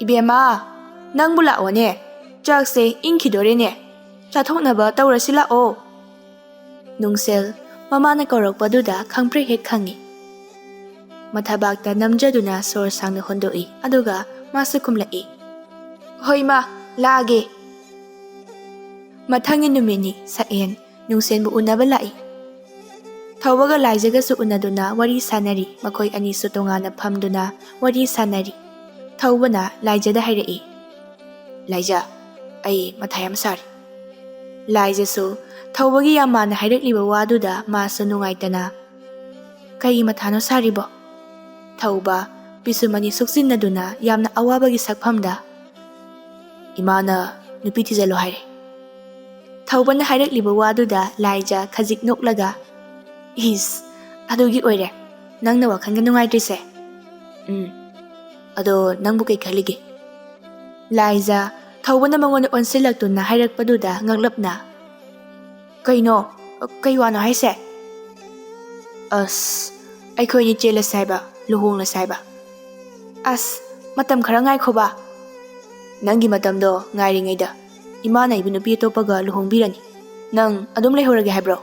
"ꯏꯕꯦꯝꯃ, ꯅꯪꯕꯨ ꯂꯥꯛꯑꯣꯅꯦ꯫ ꯆꯥꯛꯁꯦ ꯏꯪꯈꯤꯗꯣꯔꯦꯅꯦ꯫ ꯆꯥꯊꯣꯛꯅꯕ ꯇꯧꯔꯁꯤ ꯂꯥꯛꯑꯣ꯫" ꯅꯨꯡꯁꯦꯜ ꯃꯃꯥꯅ ꯀꯧꯔꯛꯄꯗꯨꯗ ꯈꯪꯄ꯭ꯔꯦꯛ ꯍꯦꯛ ꯈꯪꯏ꯫ ꯃꯊꯕꯥꯛꯇ ꯅꯝꯖꯗꯨꯅ ꯁꯣꯔ ꯁꯥꯡꯅ ꯍꯣꯟꯗꯣꯛꯏ꯫ ꯑꯗꯨꯒ ꯃꯥꯁꯨ ꯈꯨꯝꯂꯛꯏ꯫ "ꯍꯣꯏ ꯃꯥ, ꯂꯥꯛꯑꯒꯦ꯫" ꯃꯊꯪꯒꯤ ꯅꯨꯃꯤꯠꯅꯤ꯫ ꯁꯛꯍꯦꯟ ꯅꯨꯡꯁꯦꯟꯕꯨ ꯎꯅꯕ ꯂꯥꯛꯏ꯫ ꯊꯧꯕꯒ ꯂꯥꯏꯖꯒꯁꯨ ꯎꯅꯗꯨꯅ ꯋꯥꯔꯤ ꯁꯥꯅꯔꯤ꯫ ꯃꯈꯣꯏ ꯑꯅꯤꯁꯨ ꯇꯣꯉꯥꯟꯅ ꯐꯝꯗꯨꯅ ꯋꯥꯔꯤ ꯁꯥꯅꯔꯤ꯫ ꯊꯧꯕꯅ ꯂꯥꯏꯖꯗ ꯍꯥꯏꯔꯛꯏ, "ꯂꯥꯏꯖ, ꯑꯩ ꯃꯊꯥ ꯌꯥꯝ ꯁꯥꯔꯤ꯫" ꯂꯥꯏꯖꯁꯨ ꯊꯧꯕꯒꯤ ꯌꯥꯝ ꯃꯥꯟꯅ ꯍꯥꯏꯔꯛꯂꯤꯕ ꯋꯥꯗꯨꯗ ꯃꯥꯁꯨ ꯅꯨꯡꯉꯥꯏꯇꯅ, "ꯀꯔꯤ ꯃꯊꯥꯅꯣ ꯁꯥꯔꯤꯕꯣ?" ꯊꯧꯕ ꯄꯤꯁꯨꯝ ꯑꯅꯤ ꯁꯨꯛꯆꯤꯟꯅꯗꯨꯅ ꯌꯥꯝꯅ ꯑꯋꯥꯕꯒꯤ ꯁꯛꯐꯝꯗ, "ꯏꯃꯥꯅ ꯅꯨꯄꯤ ꯊꯤꯖꯤꯜꯂꯣ ꯍꯥꯏꯔꯦ꯫" ꯊꯧꯕꯅ ꯍꯥꯏꯔꯛꯂꯤꯕ ꯋꯥꯗꯨꯗ ꯂꯥꯏꯖ ꯈꯖꯤꯛ ꯅꯣꯛꯂꯒ, "ꯏꯁ, ꯑꯗꯨꯒꯤ ꯑꯣꯏꯔꯦ ꯅꯪꯅ ꯋꯥꯈꯜꯒ ꯅꯨꯡꯉꯥꯏꯇ꯭ꯔꯤꯁꯦ?" "ꯎꯝ, ꯑꯗꯣ ꯅꯪꯕꯨ ꯀꯩ ꯈꯜꯂꯤꯒꯦ? ꯂꯥꯏꯖ, ꯊꯧꯕꯅ ꯃꯉꯣꯟꯗ ꯑꯣꯟꯁꯤꯜꯂꯛꯇꯨꯅ ꯍꯥꯏꯔꯛꯄꯗꯨꯗ ꯉꯛꯂꯞꯅ, "ꯀꯩꯅꯣ? ꯀꯩ ꯋꯥꯅꯣ ꯍꯥꯏꯁꯦ?" "ꯑꯁ, ꯑꯩꯈꯣꯏꯅꯤ ꯆꯦꯜꯂꯁꯦ ꯍꯥꯏꯕ, ꯂꯨꯍꯣꯡꯂꯁꯦ ꯍꯥꯏꯕ?" "ꯑꯁ, ꯃꯇꯝ ꯈꯔ ꯉꯥꯏꯈꯣꯕ꯫ ꯅꯪꯒꯤ ꯃꯇꯝꯗꯣ ꯉꯥꯏꯔꯤꯉꯩꯗ ꯏꯃꯥꯅ ꯑꯩꯕꯨ ꯅꯨꯄꯤ ꯑꯇꯣꯞꯄꯒ ꯂꯨꯍꯣꯡꯕꯤꯔꯅꯤ꯫ ꯅꯪ ꯑꯗꯨꯝ ꯂꯩꯍꯧꯔꯒꯦ ꯍꯥꯏꯕ꯭ꯔꯣ?"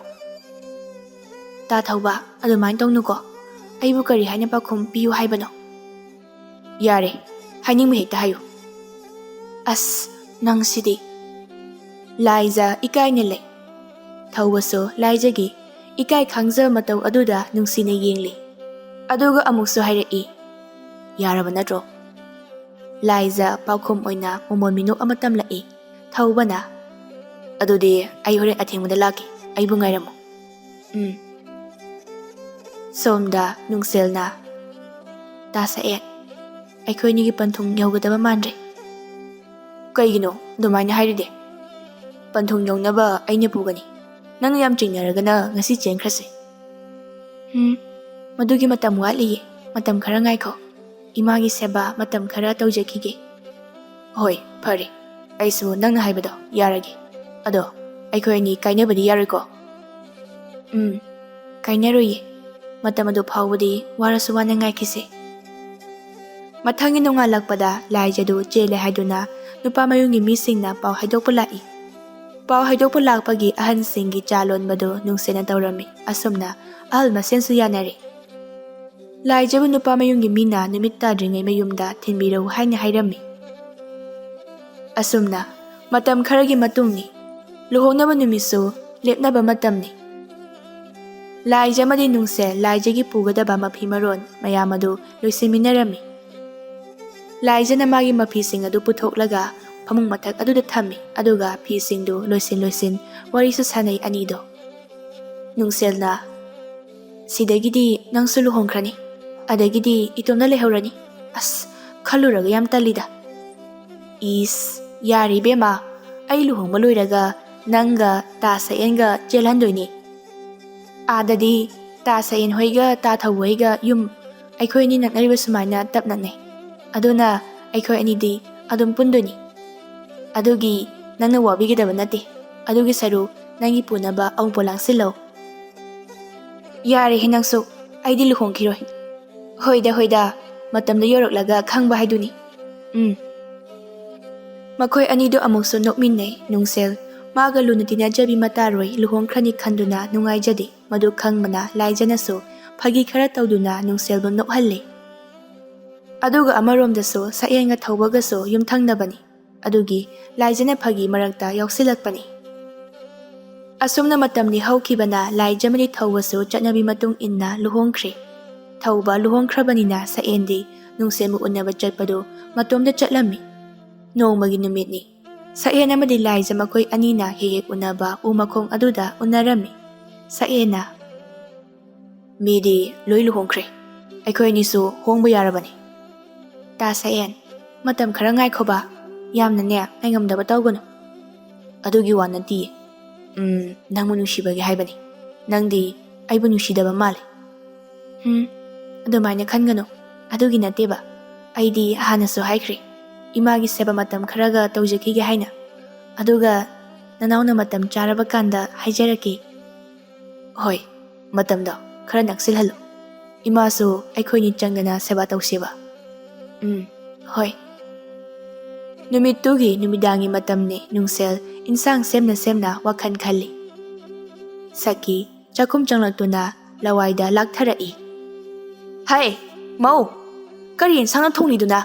"ꯇꯥ ꯊꯧꯕ, ꯑꯗꯨꯃꯥꯏꯅ ꯇꯧꯅꯨꯀꯣ꯫ ꯑꯩꯕꯨ ꯀꯔꯤ ꯍꯥꯏꯅ ꯄꯥꯎꯈꯨꯝ ꯄꯤꯌꯨ ꯍꯥꯏꯕꯅꯣ?" "ꯌꯥꯔꯦ, ꯍꯥꯏꯅꯤꯡꯕ ꯍꯦꯛꯇ ꯍꯥꯏꯌꯨ꯫" "ꯑꯁ, ꯅꯪꯁꯤꯗꯤ꯫" ꯂꯥꯏꯖ ꯏꯀꯥꯏꯅ ꯂꯩ꯫ ꯊꯧꯕꯁꯨ ꯂꯥꯏꯖꯒꯤ ꯏꯀꯥꯏ ꯈꯪꯖꯕ ꯃꯇꯧ ꯑꯗꯨꯗ ꯅꯨꯡꯁꯤꯅ ꯌꯦꯡꯂꯤ꯫ ꯑꯗꯨꯒ ꯑꯃꯨꯛꯁꯨ ꯍꯥꯏꯔꯛꯏ, "ꯌꯥꯔꯕ ꯅꯠꯇ꯭ꯔꯣ?" ꯂꯥꯏꯖ ꯄꯥꯎꯈꯨꯝ ꯑꯣꯏꯅ ꯃꯃꯣꯟ ꯃꯤꯅꯣꯛ ꯑꯃ ꯇꯝꯂꯛꯏ꯫ ꯊꯧꯕꯅ, "ꯑꯗꯨꯗꯤ ꯑꯩ ꯍꯣꯔꯦꯟ ꯑꯊꯦꯡꯕꯗ ꯂꯥꯛꯀꯦ, ꯑꯩꯕꯨ ꯉꯥꯏꯔꯝꯃꯨ꯫" "ꯎꯝ꯫" ꯁꯣꯝꯗ ꯅꯨꯡꯁꯦꯜꯅ, "ꯇꯥ ꯁꯛꯑꯦꯟ, ꯑꯩꯈꯣꯏ ꯑꯅꯤꯒꯤ ꯄꯟꯊꯨꯡ ꯌꯧꯒꯗꯕ ꯃꯥꯟꯗ꯭ꯔꯦ꯫" "ꯀꯩꯒꯤꯅꯣ ꯑꯗꯨꯃꯥꯏꯅ ꯍꯥꯏꯔꯤꯗꯤ? ꯄꯟꯊꯨꯡ ꯌꯧꯅꯕ ꯑꯩꯅ ꯄꯨꯒꯅꯤ꯫ ꯅꯪꯅ ꯌꯥꯝ ꯆꯤꯡꯅꯔꯒꯅ ꯉꯁꯤ ꯆꯦꯟꯈ꯭ꯔꯁꯤ꯫" "ꯎꯝ, ꯃꯗꯨꯒꯤ ꯃꯇꯝ ꯋꯥꯠꯂꯤꯌꯦ꯫ ꯃꯇꯝ ꯈꯔ ꯉꯥꯏꯈꯣ꯫ ꯏꯃꯥꯒꯤ ꯁꯦꯕꯥ ꯃꯇꯝ ꯈꯔ ꯇꯧꯖꯈꯤꯒꯦ꯫" "ꯍꯣꯏ, ꯐꯔꯦ꯫ ꯑꯩꯁꯨ ꯅꯪꯅ ꯍꯥꯏꯕꯗꯣ ꯌꯥꯔꯒꯦ꯫ ꯑꯗꯣ ꯑꯩꯈꯣꯏ ꯑꯅꯤ ꯀꯥꯏꯅꯕꯗꯤ ꯌꯥꯔꯣꯏꯀꯣ?" "ꯎꯝ, ꯀꯥꯏꯅꯔꯣꯏꯌꯦ꯫ ꯃꯇꯝ ꯑꯗꯨ ꯐꯥꯎꯕꯗꯤ ꯋꯥꯔꯁꯨ ꯋꯥꯅ ꯉꯥꯏꯈꯤꯁꯦ꯫" ꯃꯊꯪꯒꯤ ꯅꯣꯡꯉꯥꯜꯂꯛꯄꯗ ꯂꯥꯏꯖꯗꯨ ꯆꯦꯜꯂꯦ ꯍꯥꯏꯗꯨꯅ ꯅꯨꯄꯥ ꯃꯌꯨꯝꯒꯤ ꯃꯤꯁꯤꯡꯅ ꯄꯥꯎ ꯍꯥꯏꯗꯣꯛꯄ ꯂꯥꯛꯏ꯫ ꯄꯥꯎ ꯍꯥꯏꯗꯣꯛꯄ ꯂꯥꯛꯄꯒꯤ ꯑꯍꯟꯁꯤꯡꯒꯤ ꯆꯥ ꯂꯣꯟꯕꯗꯨ ꯅꯨꯡꯁꯦꯟꯅ ꯇꯧꯔꯝꯃꯤ꯫ ꯑꯁꯨꯝꯅ ꯑꯍꯜ ꯃꯁꯦꯟꯁꯨ ꯌꯥꯅꯔꯦ꯫ ꯂꯥꯏꯖꯕꯨ ꯅꯨꯄꯥ ꯃꯌꯨꯝꯒꯤ ꯃꯤꯅ ꯅꯨꯃꯤꯠ ꯇꯥꯗ꯭ꯔꯤꯉꯩ ꯃꯌꯨꯝꯗ ꯊꯤꯟꯕꯤꯔꯛꯎ ꯍꯥꯏꯅ ꯍꯥꯏꯔꯝꯃꯤ꯫ ꯑꯁꯨꯝꯅ ꯃꯇꯝ ꯈꯔꯒꯤ ꯃꯇꯨꯡꯅꯤ꯫ ꯂꯨꯍꯣꯡꯅꯕ ꯅꯨꯃꯤꯠꯁꯨ ꯂꯦꯞꯅꯕ ꯃꯇꯝꯅꯤ꯫ ꯂꯥꯏꯖ ꯑꯃꯗꯤ ꯅꯨꯡꯁꯦ ꯂꯥꯏꯖꯒꯤ ꯄꯨꯒꯗꯕ ꯃꯐꯤ ꯃꯔꯣꯟ ꯃꯌꯥꯝ ꯑꯗꯨ ꯂꯣꯏꯁꯤꯟꯃꯤꯟꯅꯔꯝꯃꯤ꯫ ꯂꯥꯏꯖꯅ ꯃꯥꯒꯤ ꯃꯐꯤꯁꯤꯡ ꯑꯗꯨ ꯄꯨꯊꯣꯛꯂꯒ ꯐꯃꯨꯡ ꯃꯊꯛ ꯑꯗꯨꯗ ꯊꯝꯃꯤ, ꯑꯗꯨꯒ ꯐꯤꯁꯤꯡꯗꯨ ꯂꯣꯏꯁꯤꯟ ꯂꯣꯏꯁꯤꯟ ꯋꯥꯔꯤꯁꯨ ꯁꯥꯟꯅꯩ ꯑꯅꯤꯗꯣ꯫ ꯅꯨꯡꯁꯦꯜꯅ, "ꯁꯤꯗꯒꯤꯗꯤ ꯅꯪꯁꯨ ꯂꯨꯍꯣꯡꯈ꯭ꯔꯅꯤ, ꯑꯗꯒꯤꯗꯤ ꯏꯇꯣꯝꯅ ꯂꯩꯍꯧꯔꯅꯤ꯫ ꯑꯁ, ꯈꯜꯂꯨꯔꯒ ꯌꯥꯝ ꯇꯜꯂꯤꯗ꯫" "ꯏꯁ, ꯌꯥꯔꯦ ꯏꯕꯦꯝꯃ, ꯑꯩ ꯂꯨꯍꯣꯡꯕ ꯂꯣꯏꯔꯒ ꯅꯪꯒ ꯇꯥ ꯁꯛꯑꯦꯟꯒ ꯆꯦꯜꯍꯟꯗꯣꯏꯅꯤ꯫ ꯑꯥꯗꯗꯤ ꯇꯥ ꯁꯛꯑꯦꯟ ꯍꯣꯏꯒ ꯇꯥ ꯊꯧꯕ ꯍꯣꯏꯒ ꯌꯨꯝ ꯑꯩꯈꯣꯏ ꯑꯅꯤ ꯅꯛꯅꯔꯤꯕ ꯁꯨꯃꯥꯏꯅ ꯇꯞ ꯅꯛꯅꯩ꯫ ꯑꯗꯨꯅ ꯑꯩꯈꯣꯏ ꯑꯅꯤꯗꯤ ꯑꯗꯨꯝ ꯄꯨꯟꯗꯣꯏꯅꯤ꯫ ꯑꯗꯨꯒꯤ ꯅꯪꯅ ꯋꯥꯕꯤꯒꯗꯕ ꯅꯠꯇꯦ꯫ ꯑꯗꯨꯒꯤ ꯁꯔꯨꯛ ꯅꯪꯒꯤ ꯄꯨꯅꯕ ꯑꯃꯨꯛ ꯄꯣꯠ ꯂꯥꯡꯁꯤꯜꯂꯧ꯫ ꯌꯥꯔꯦꯍꯦ ꯅꯪꯁꯨ, ꯑꯩꯗꯤ ꯂꯨꯍꯣꯡꯈꯤꯔꯣꯏ꯫ ꯍꯣꯏꯗ ꯍꯣꯏꯗ, ꯃꯇꯝꯗꯣ ꯌꯧꯔꯛꯂꯒ ꯈꯪꯕ ꯍꯥꯏꯗꯨꯅꯤ꯫ ꯎꯝ꯫ ꯃꯈꯣꯏ ꯑꯅꯤꯗꯨ ꯑꯃꯨꯛꯁꯨ ꯅꯣꯛꯃꯤꯟꯅꯩ꯫ ꯅꯨꯡꯁꯦꯜ ꯃꯥꯒ ꯂꯨꯅ ꯇꯤꯟꯅꯖꯕꯤ ꯃꯇꯥꯔꯣꯏ ꯂꯨꯍꯣꯡꯈ꯭ꯔꯅꯤ ꯈꯟꯗꯨꯅ ꯅꯨꯡꯉꯥꯏꯖꯗꯦ꯫ ꯃꯗꯨ ꯈꯪꯕꯅ ꯂꯥꯏꯖꯅꯁꯨ ꯐꯥꯒꯤ ꯈꯔ ꯇꯧꯗꯨꯅ ꯅꯨꯡꯁꯦꯜꯕꯨ ꯅꯣꯛꯍꯜꯂꯤ꯫ ꯑꯗꯨꯒ ꯑꯃꯔꯣꯝꯗꯁꯨ ꯁꯛꯍꯦꯟꯒ ꯊꯧꯕꯒꯁꯨ ꯌꯨꯝꯊꯪꯅꯕꯅꯤ꯫ ꯑꯗꯨꯒꯤ ꯂꯥꯏꯖꯅ ꯐꯥꯒꯤ ꯃꯔꯛꯇ ꯌꯥꯎꯁꯤꯜꯂꯛꯄꯅꯤ꯫ ꯑꯁꯨꯝꯅ ꯃꯇꯝꯗꯤ ꯍꯧꯈꯤꯕꯅ ꯂꯥꯏꯖꯃꯗꯤ ꯊꯧꯕꯁꯨ ꯆꯠꯅꯕꯤ ꯃꯇꯨꯡ ꯏꯟꯅ ꯂꯨꯍꯣꯡꯈ꯭ꯔꯦ꯫ ꯊꯧꯕ ꯂꯨꯍꯣꯡꯈ꯭ꯔꯕꯅꯤꯅ ꯁꯛꯍꯦꯟꯗꯤ ꯅꯨꯡꯁꯦꯜꯕꯨ ꯎꯅꯕ ꯆꯠꯄꯗꯨ ꯃꯇꯣꯝꯇ ꯆꯠꯂꯝꯃꯤ꯫ ꯅꯣꯡꯃꯒꯤ ꯅꯨꯃꯤꯠꯅꯤ꯫ ꯁꯛꯍꯦꯟ ꯑꯃꯗꯤ ꯂꯥꯏꯖ ꯃꯈꯣꯏ ꯑꯅꯤꯅ ꯍꯦꯛ ꯍꯦꯛ ꯎꯅꯕ ꯎ ꯃꯈꯣꯡ ꯑꯗꯨꯗ ꯎꯅꯔꯝꯃꯤ꯫ ꯁꯛꯍꯦꯟꯅ, "ꯃꯤꯗꯤ ꯂꯣꯏ ꯂꯨꯍꯣꯡꯈ꯭ꯔꯦ꯫ ꯑꯩꯈꯣꯏ ꯑꯅꯤꯁꯨ ꯍꯣꯡꯕ ꯌꯥꯔꯕꯅꯤ꯫ ꯇꯥ ꯁꯛꯍꯦꯟ, ꯃꯇꯝ ꯈꯔ ꯉꯥꯏꯈꯣꯕ꯫ ꯌꯥꯝꯅꯅꯦ ꯉꯥꯏꯉꯝꯗꯕ ꯇꯧꯒꯅꯨ꯫ ꯑꯗꯨꯒꯤ ꯋꯥ ꯅꯠꯇꯤꯌꯦ꯫ ꯎꯝ, ꯅꯪꯕꯨ ꯅꯨꯡꯁꯤꯕꯒꯤ ꯍꯥꯏꯕꯅꯤ꯫ ꯅꯪꯗꯤ ꯑꯩꯕꯨ ꯅꯨꯡꯁꯤꯗꯕ ꯃꯥꯜꯂꯦ꯫" ꯎꯝ, ꯑꯗꯨꯃꯥꯏꯅ ꯈꯟꯒꯅꯨ꯫ ꯑꯗꯨꯒꯤ ꯅꯠꯇꯦꯕ꯫ ꯑꯩꯗꯤ ꯍꯥꯟꯅꯁꯨ ꯍꯥꯏꯈ꯭ꯔꯦ, ꯏꯃꯥꯒꯤ ꯁꯦꯕꯥ ꯃꯇꯝ ꯈꯔꯒ ꯇꯧꯖꯈꯤꯒꯦ ꯍꯥꯏꯅ꯫ ꯑꯗꯨꯒ ꯅꯅꯥꯎꯅ ꯃꯇꯝ ꯆꯥꯔꯕ ꯀꯥꯟꯗ ꯍꯥꯏꯖꯔꯛꯀꯦ꯫ ꯍꯣꯏ, ꯃꯇꯝꯗꯣ ꯈꯔ ꯅꯛꯁꯤꯜꯍꯜꯂꯨ꯫ ꯏꯃꯥꯁꯨ ꯑꯩꯈꯣꯏꯅꯤ ꯆꯪꯗꯅ ꯁꯦꯕꯥ ꯇꯧꯁꯦꯕ꯫ ꯎꯝ, ꯍꯣꯏ꯫ ꯅꯨꯃꯤꯠꯇꯨꯒꯤ ꯅꯨꯃꯤꯗꯥꯡꯒꯤ ꯃꯇꯝꯅꯤ꯫ ꯅꯨꯡꯁꯦꯜ ꯏꯟꯁꯥꯡ ꯁꯦꯝꯅ ꯁꯦꯝꯅ ꯋꯥꯈꯜ ꯈꯜꯂꯤ꯫ ꯁꯈꯤ ꯆꯥꯛꯈꯨꯝ ꯆꯪꯂꯛꯇꯨꯅ ꯂꯋꯥꯏꯗ ꯂꯥꯛꯊꯔꯛꯏ꯫ "ꯍꯥꯏ, ꯃꯧ! ꯀꯔꯤ ꯏꯟꯁꯥꯡꯅ ꯊꯣꯡꯂꯤꯗꯨꯅ?"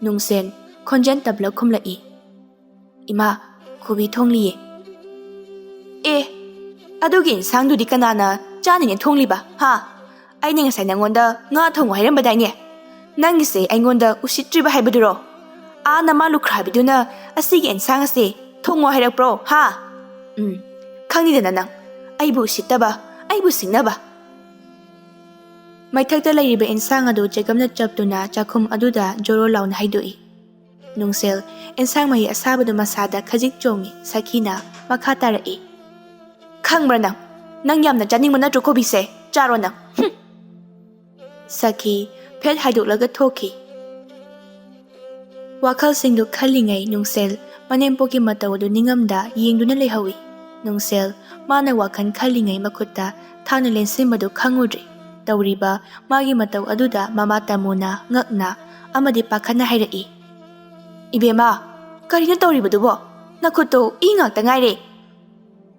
ꯅꯨꯡꯁꯦꯜ ꯈꯣꯟꯖꯦꯜ ꯇꯞꯂ ꯈꯨꯝꯂꯛꯏ꯫ "ꯏꯃꯥ, ꯀꯣꯕꯤ ꯊꯣꯡꯂꯤꯌꯦ꯫" "ꯑꯦ, ꯑꯗꯨꯒꯤ ꯏꯟꯁꯥꯡꯗꯨꯗꯤ ꯀꯅꯥꯅ ꯆꯥꯅꯤꯅ ꯊꯣꯡꯂꯤꯕ, ꯍꯥ? ꯑꯩꯅ ꯉꯁꯥꯏ ꯅꯪꯉꯣꯟꯗ ꯉꯥ ꯊꯣꯡꯉꯨ ꯍꯥꯏꯔꯝꯕꯗꯥꯏꯅꯦ? ꯅꯪꯒꯤꯁꯦ ꯑꯩꯉꯣꯟꯗ ꯎꯁꯤꯠꯇ꯭ꯔꯤꯕ ꯍꯥꯏꯕꯗꯨꯔꯣ? ꯑꯥ ꯅꯃꯥ ꯂꯨꯈ꯭ꯔꯥꯕꯤꯗꯨꯅ ꯑꯁꯤꯒꯤ ꯏꯟꯁꯥꯡ ꯑꯁꯦ ꯊꯣꯡꯉꯣ ꯍꯥꯏꯔꯛꯄ꯭ꯔꯣ, ꯍꯥ? ꯎꯝ, ꯈꯪꯉꯤꯗꯅ ꯅꯪ, ꯑꯩꯕꯨ ꯎꯁꯤꯠꯇꯕ, ꯑꯩꯕꯨ ꯁꯤꯡꯅꯕ꯫" ꯃꯩꯊꯛꯇ ꯂꯩꯔꯤꯕ ꯏꯟꯁꯥꯡ ꯑꯗꯨ ꯆꯦꯒꯞꯅ ꯆꯞꯇꯨꯅ ꯆꯥꯛꯈꯨꯝ ꯑꯗꯨꯗ ꯖꯣꯔꯣ ꯂꯥꯎꯅ ꯍꯩꯗꯣꯛꯏ꯫ ꯅꯨꯡꯁꯦꯜ ꯏꯟꯁꯥꯡ ꯃꯍꯤ ꯑꯁꯥꯕꯗꯨ ꯃꯁꯥꯗ ꯈꯖꯤꯛ ꯆꯣꯡꯉꯤ꯫ ꯁꯈꯤꯅ ꯃꯈꯥ ꯇꯥꯔꯛꯏ꯫ "ꯈꯪꯕ꯭ꯔꯥ ꯅꯪ? ꯅꯪ ꯌꯥꯝꯅ ꯆꯥꯅꯤꯡꯕ ꯅꯠꯇ꯭ꯔꯣ ꯀꯣꯕꯤꯁꯦ? ꯆꯥꯔꯣ ꯅꯪ꯫" ꯍꯨꯝ! ꯁꯈꯤ ꯐꯦꯠ ꯍꯥꯏꯗꯣꯛꯂꯒ ꯊꯣꯛꯈꯤ꯫ ꯋꯥꯈꯜꯁꯤꯡꯗꯨ ꯈꯜꯂꯤꯉꯩ ꯅꯨꯡꯁꯦꯜ ꯃꯅꯦꯝꯄꯣꯛꯀꯤ ꯃꯇꯧ ꯑꯗꯨ ꯅꯤꯡꯉꯝꯗ ꯌꯦꯡꯗꯨꯅ ꯂꯩꯍꯧꯏ꯫ ꯅꯨꯡꯁꯦꯜ ꯃꯥꯅ ꯋꯥꯈꯜ ꯈꯜꯂꯤꯉꯩ ꯃꯈꯨꯠꯇ ꯊꯥꯡꯅ ꯂꯦꯟꯁꯤꯟꯕꯗꯨ ꯈꯪꯉꯨꯗ꯭ꯔꯦ꯫ ꯇꯧꯔꯤꯕ ꯃꯥꯒꯤ ꯃꯇꯧ ꯑꯗꯨꯗ ꯃꯃꯥ ꯇꯥꯃꯨꯅ ꯉꯛꯅ ꯑꯃꯗꯤ ꯄꯥꯈꯠꯅ ꯍꯥꯏꯔꯛꯏ, "ꯏꯕꯦꯝꯃ, ꯀꯔꯤꯅꯣ ꯇꯧꯔꯤꯕꯗꯨꯕꯣ? ꯅꯈꯨꯠꯇꯣ ꯏ ꯉꯥꯛꯇ ꯉꯥꯏꯔꯦ!"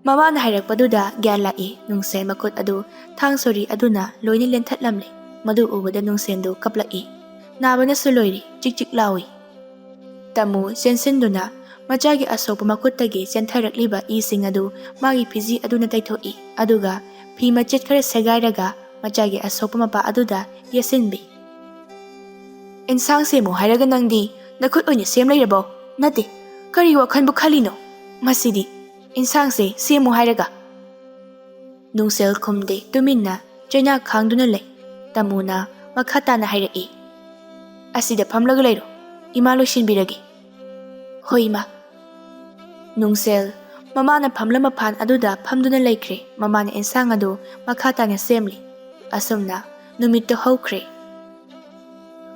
ꯃꯃꯥꯅ ꯍꯥꯏꯔꯛꯄꯗꯨꯗ ꯒ꯭ꯌꯥꯟ ꯂꯥꯛꯏ꯫ ꯅꯨꯡꯁꯦꯜ ꯃꯈꯨꯠ ꯑꯗꯨ ꯊꯥꯡ ꯁꯣꯔꯤ ꯑꯗꯨꯅ ꯂꯣꯏꯅ ꯂꯦꯟꯊꯠꯂꯝꯂꯦ꯫ ꯃꯗꯨ ꯎꯕꯗ ꯅꯨꯡꯁꯦꯜꯗꯨ ꯀꯞꯂꯛꯏ꯫ ꯅꯥꯕꯅꯁꯨ ꯂꯣꯏꯔꯦ, ꯆꯤꯛ ꯆꯤꯛ ꯂꯥꯎꯏ꯫ ꯇꯥꯃꯨ ꯆꯦꯟꯁꯤꯟꯗꯨꯅ ꯃꯆꯥꯒꯤ ꯑꯁꯣꯛꯄ ꯃꯈꯨꯠꯇꯒꯤ ꯆꯦꯟꯊꯔꯛꯂꯤꯕ ꯏꯁꯤꯡ ꯑꯗꯨ ꯃꯥꯒꯤ ꯐꯤꯖꯤ ꯑꯗꯨꯅ ꯇꯩꯊꯣꯛꯏ꯫ ꯑꯗꯨꯒ ꯐꯤ ꯃꯆꯦꯠ ꯈꯔ ꯁꯦꯒꯥꯏꯔꯒ ꯃꯆꯥꯒꯤ ꯑꯁꯣꯛꯄ ꯃꯄꯥ ꯑꯗꯨꯗ ꯌꯦꯠꯁꯤꯟꯕꯤ꯫ "ꯑꯦꯟꯁꯥꯡ ꯁꯦꯝꯃꯨ ꯍꯥꯏꯔꯒ ꯅꯪꯗꯤ ꯅꯈꯨꯠ ꯑꯣꯏꯅ ꯁꯦꯝ ꯂꯩꯔꯕꯣ? ꯅꯠꯇꯦ, ꯀꯔꯤ ꯋꯥꯈꯜꯕꯨ ꯈꯜꯂꯤꯅꯣ? ꯃꯁꯤꯗꯤ ꯑꯦꯟꯁꯥꯡꯁꯦ ꯁꯦꯝꯃꯨ ꯍꯥꯏꯔꯒ!" ꯅꯨꯡꯁꯦꯜ ꯈꯨꯝꯗꯦ, ꯇꯨꯃꯤꯟꯅ ꯆꯩꯅꯥ ꯈꯥꯡꯗꯨꯅ ꯂꯩ꯫ ꯇꯥꯃꯨꯅ ꯃꯈꯥ ꯇꯥꯅ ꯍꯥꯏꯔꯛꯏ, "ꯑꯁꯤꯗ ꯐꯝꯂꯒ ꯂꯩꯔꯣ, ꯏꯃꯥ ꯂꯣꯏꯁꯤꯟꯕꯤꯔꯒꯦ꯫" "ꯍꯣꯏ, ꯏꯃꯥ꯫" ꯅꯨꯡꯁꯦꯜ ꯃꯃꯥꯅ ꯐꯝꯂꯝꯕ ꯐꯥꯟ ꯑꯗꯨꯗ ꯐꯝꯗꯨꯅ ꯂꯩꯈ꯭ꯔꯦ꯫ ꯃꯃꯥꯅ ꯑꯦꯟꯁꯥꯡ ꯑꯗꯨ ꯃꯈꯥ ꯇꯥꯅ ꯁꯦꯝꯂꯤ꯫ ꯑꯁꯨꯝꯅ ꯅꯨꯃꯤꯠꯇꯨ ꯍꯧꯈ꯭ꯔꯦ꯫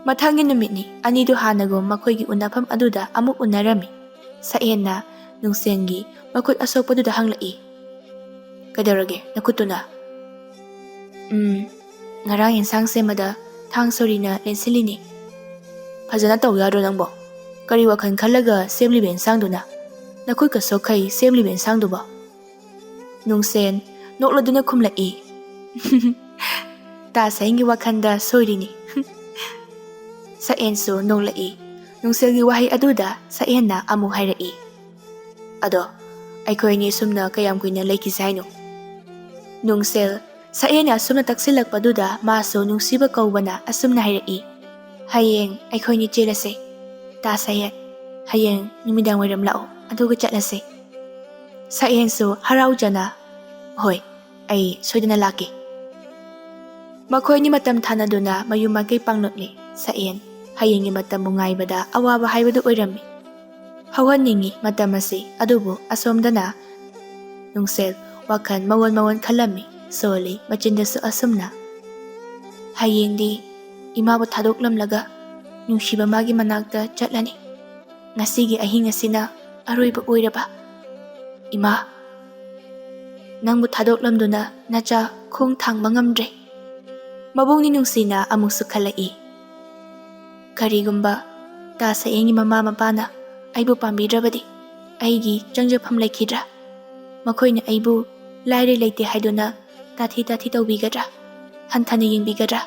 ꯃꯊꯪꯒꯤ ꯅꯨꯃꯤꯠꯅꯤ꯫ ꯑꯅꯤꯗꯨ ꯍꯥꯟꯅꯒꯨꯝ ꯃꯈꯣꯏꯒꯤ ꯎꯅꯐꯝ ꯑꯗꯨꯗ ꯑꯃꯨꯛ ꯎꯅꯔꯝꯃꯤ꯫ ꯁꯛꯍꯦꯟꯅ ꯅꯨꯡꯁꯦꯜꯒꯤ ꯃꯈꯨꯠ ꯑꯁꯣꯛꯄꯗꯨꯗ ꯍꯪꯂꯛꯏ, "ꯀꯩꯗꯧꯔꯒꯦ ꯅꯈꯨꯠꯇꯨꯅ?" "ꯎꯝ, ꯉꯔꯥꯡ ꯑꯦꯟꯁꯥꯡ ꯁꯦꯝꯕꯗ ꯊꯥꯡ ꯁꯣꯔꯤꯅ ꯂꯦꯟꯁꯤꯜꯂꯤꯅꯤ꯫" "ꯐꯖꯅ ꯇꯧ ꯌꯥꯗ꯭ꯔꯣ ꯅꯪꯕꯣ? ꯀꯔꯤ ꯋꯥꯈꯜ ꯈꯜꯂꯒ ꯁꯦꯝꯂꯤꯕ ꯑꯦꯟꯁꯥꯡꯗꯨꯅ? ꯅꯈꯨꯠꯀ ꯁꯣꯛꯈꯩ ꯁꯦꯝꯂꯤꯕ ꯑꯦꯟꯁꯥꯡꯗꯨꯕꯣ?" ꯅꯨꯡꯁꯦꯜ ꯅꯣꯛꯂꯗꯨꯅ ꯈꯨꯝꯂꯛꯏ꯫ "ꯇꯥ ꯁꯍꯦꯟꯒꯤ ꯋꯥꯈꯜꯗ ꯁꯣꯏꯔꯤꯅꯤ꯫" ꯁꯛꯍꯦꯟꯁꯨ ꯅꯣꯛꯂꯛꯏ꯫ ꯅꯨꯡꯁꯦꯜꯒꯤ ꯋꯥꯍꯩ ꯑꯗꯨꯗ ꯁꯛꯍꯦꯟꯅ ꯑꯃꯨꯛ ꯍꯥꯏꯔꯛꯏ, "ꯑꯗꯣ ꯑꯩꯈꯣꯏ ꯑꯅꯤ ꯑꯁꯨꯝꯅ ꯀꯌꯥꯝ ꯀꯨꯏꯅ ꯂꯩꯈꯤꯁꯦ ꯍꯥꯏꯅꯣ?" ꯅꯨꯡꯁꯦꯜ ꯁꯛꯍꯦꯟꯅ ꯑꯁꯨꯝꯅ ꯇꯛꯁꯤꯜꯂꯛꯄꯗꯨꯗ ꯃꯥꯁꯨ ꯅꯨꯡꯁꯤꯕ ꯀꯧꯕꯅ ꯑꯁꯨꯝꯅ ꯍꯥꯏꯔꯛꯏ, "ꯍꯌꯦꯡ ꯑꯩꯈꯣꯏꯅꯤ ꯆꯦꯜꯂꯁꯦ, ꯇꯥ ꯁꯛꯍꯦꯟ꯫ ꯍꯌꯦꯡ ꯅꯨꯃꯤꯗꯥꯡ ꯋꯥꯏꯔꯝ ꯂꯥꯛꯑꯣ, ꯑꯗꯨꯒ ꯆꯠꯂꯁꯦ꯫" ꯁꯛꯍꯦꯟꯁꯨ ꯍꯔꯥꯎꯖꯅ, "ꯍꯣꯏ, ꯑꯩ ꯁꯣꯏꯗꯅ ꯂꯥꯛꯀꯦ꯫" ꯃꯈꯣꯏꯅꯤ ꯃꯇꯝ ꯊꯥꯅꯗꯨꯅ ꯃꯌꯨꯝ ꯃꯥꯏꯀꯩ ꯄꯥꯡꯂꯛꯂꯤ꯫ ꯁꯛꯍꯦꯟ ꯍꯌꯦꯡꯒꯤ ꯃꯇꯝꯕꯨ ꯉꯥꯏꯕꯗ ꯑꯋꯥꯕ ꯍꯥꯏꯕꯗꯨ ꯑꯣꯏꯔꯝꯃꯤ꯫ ꯍꯧꯍꯟꯅꯤꯡꯉꯤ ꯃꯇꯝ ꯑꯁꯤ, ꯑꯗꯨꯕꯨ ꯑꯁꯣꯝꯗꯅ ꯅꯨꯡꯁꯦꯜ ꯋꯥꯈꯜ ꯃꯑꯣꯟ ꯃꯑꯣꯟ ꯈꯜꯂꯝꯃꯤ꯫ ꯁꯣꯜꯂꯤ ꯃꯆꯤꯟꯗꯁꯨ ꯑꯁꯨꯝꯅ, "ꯍꯌꯦꯡꯗꯤ ꯏꯃꯥꯕꯨ ꯊꯥꯗꯣꯛꯂꯝꯂꯒ ꯅꯨꯡꯁꯤꯕ ꯃꯥꯒꯤ ꯃꯅꯥꯛꯇ ꯆꯠꯂꯅꯤ꯫ ꯉꯁꯤꯒꯤ ꯑꯍꯤꯡ ꯑꯁꯤꯅ ꯑꯔꯣꯏꯕ ꯑꯣꯏꯔꯕ꯫ ꯏꯃꯥ, ꯅꯪꯕꯨ ꯊꯥꯗꯣꯛꯂꯝꯗꯨꯅ ꯅꯆꯥ ꯈꯣꯡ ꯊꯥꯡꯕ ꯉꯝꯗ꯭ꯔꯦ꯫ ꯃꯕꯨꯡ ꯅꯤꯅꯨꯡꯁꯦꯟꯅ ꯑꯃꯨꯛꯁꯨ ꯈꯜꯂꯛꯏ꯫ ꯀꯔꯤꯒꯨꯝꯕ ꯇꯥ ꯁꯛꯍꯦꯟꯒꯤ ꯃꯃꯥ ꯃꯄꯥꯅ ꯑꯩꯕꯨ ꯄꯥꯝꯕꯤꯗ꯭ꯔꯕꯗꯤ ꯑꯩꯒꯤ ꯆꯪꯖꯐꯝ ꯂꯩꯈꯤꯗ꯭ꯔꯥ? ꯃꯈꯣꯏꯅ ꯑꯩꯕꯨ ꯂꯥꯏꯔ ꯂꯩꯇꯦ ꯍꯥꯏꯗꯨꯅ ꯇꯥꯊꯤ ꯇꯥꯊꯤ ꯇꯧꯕꯤꯒꯗ꯭ꯔꯥ? ꯍꯟꯊꯅ ꯌꯦꯡꯕꯤꯒꯗ꯭ꯔꯥ?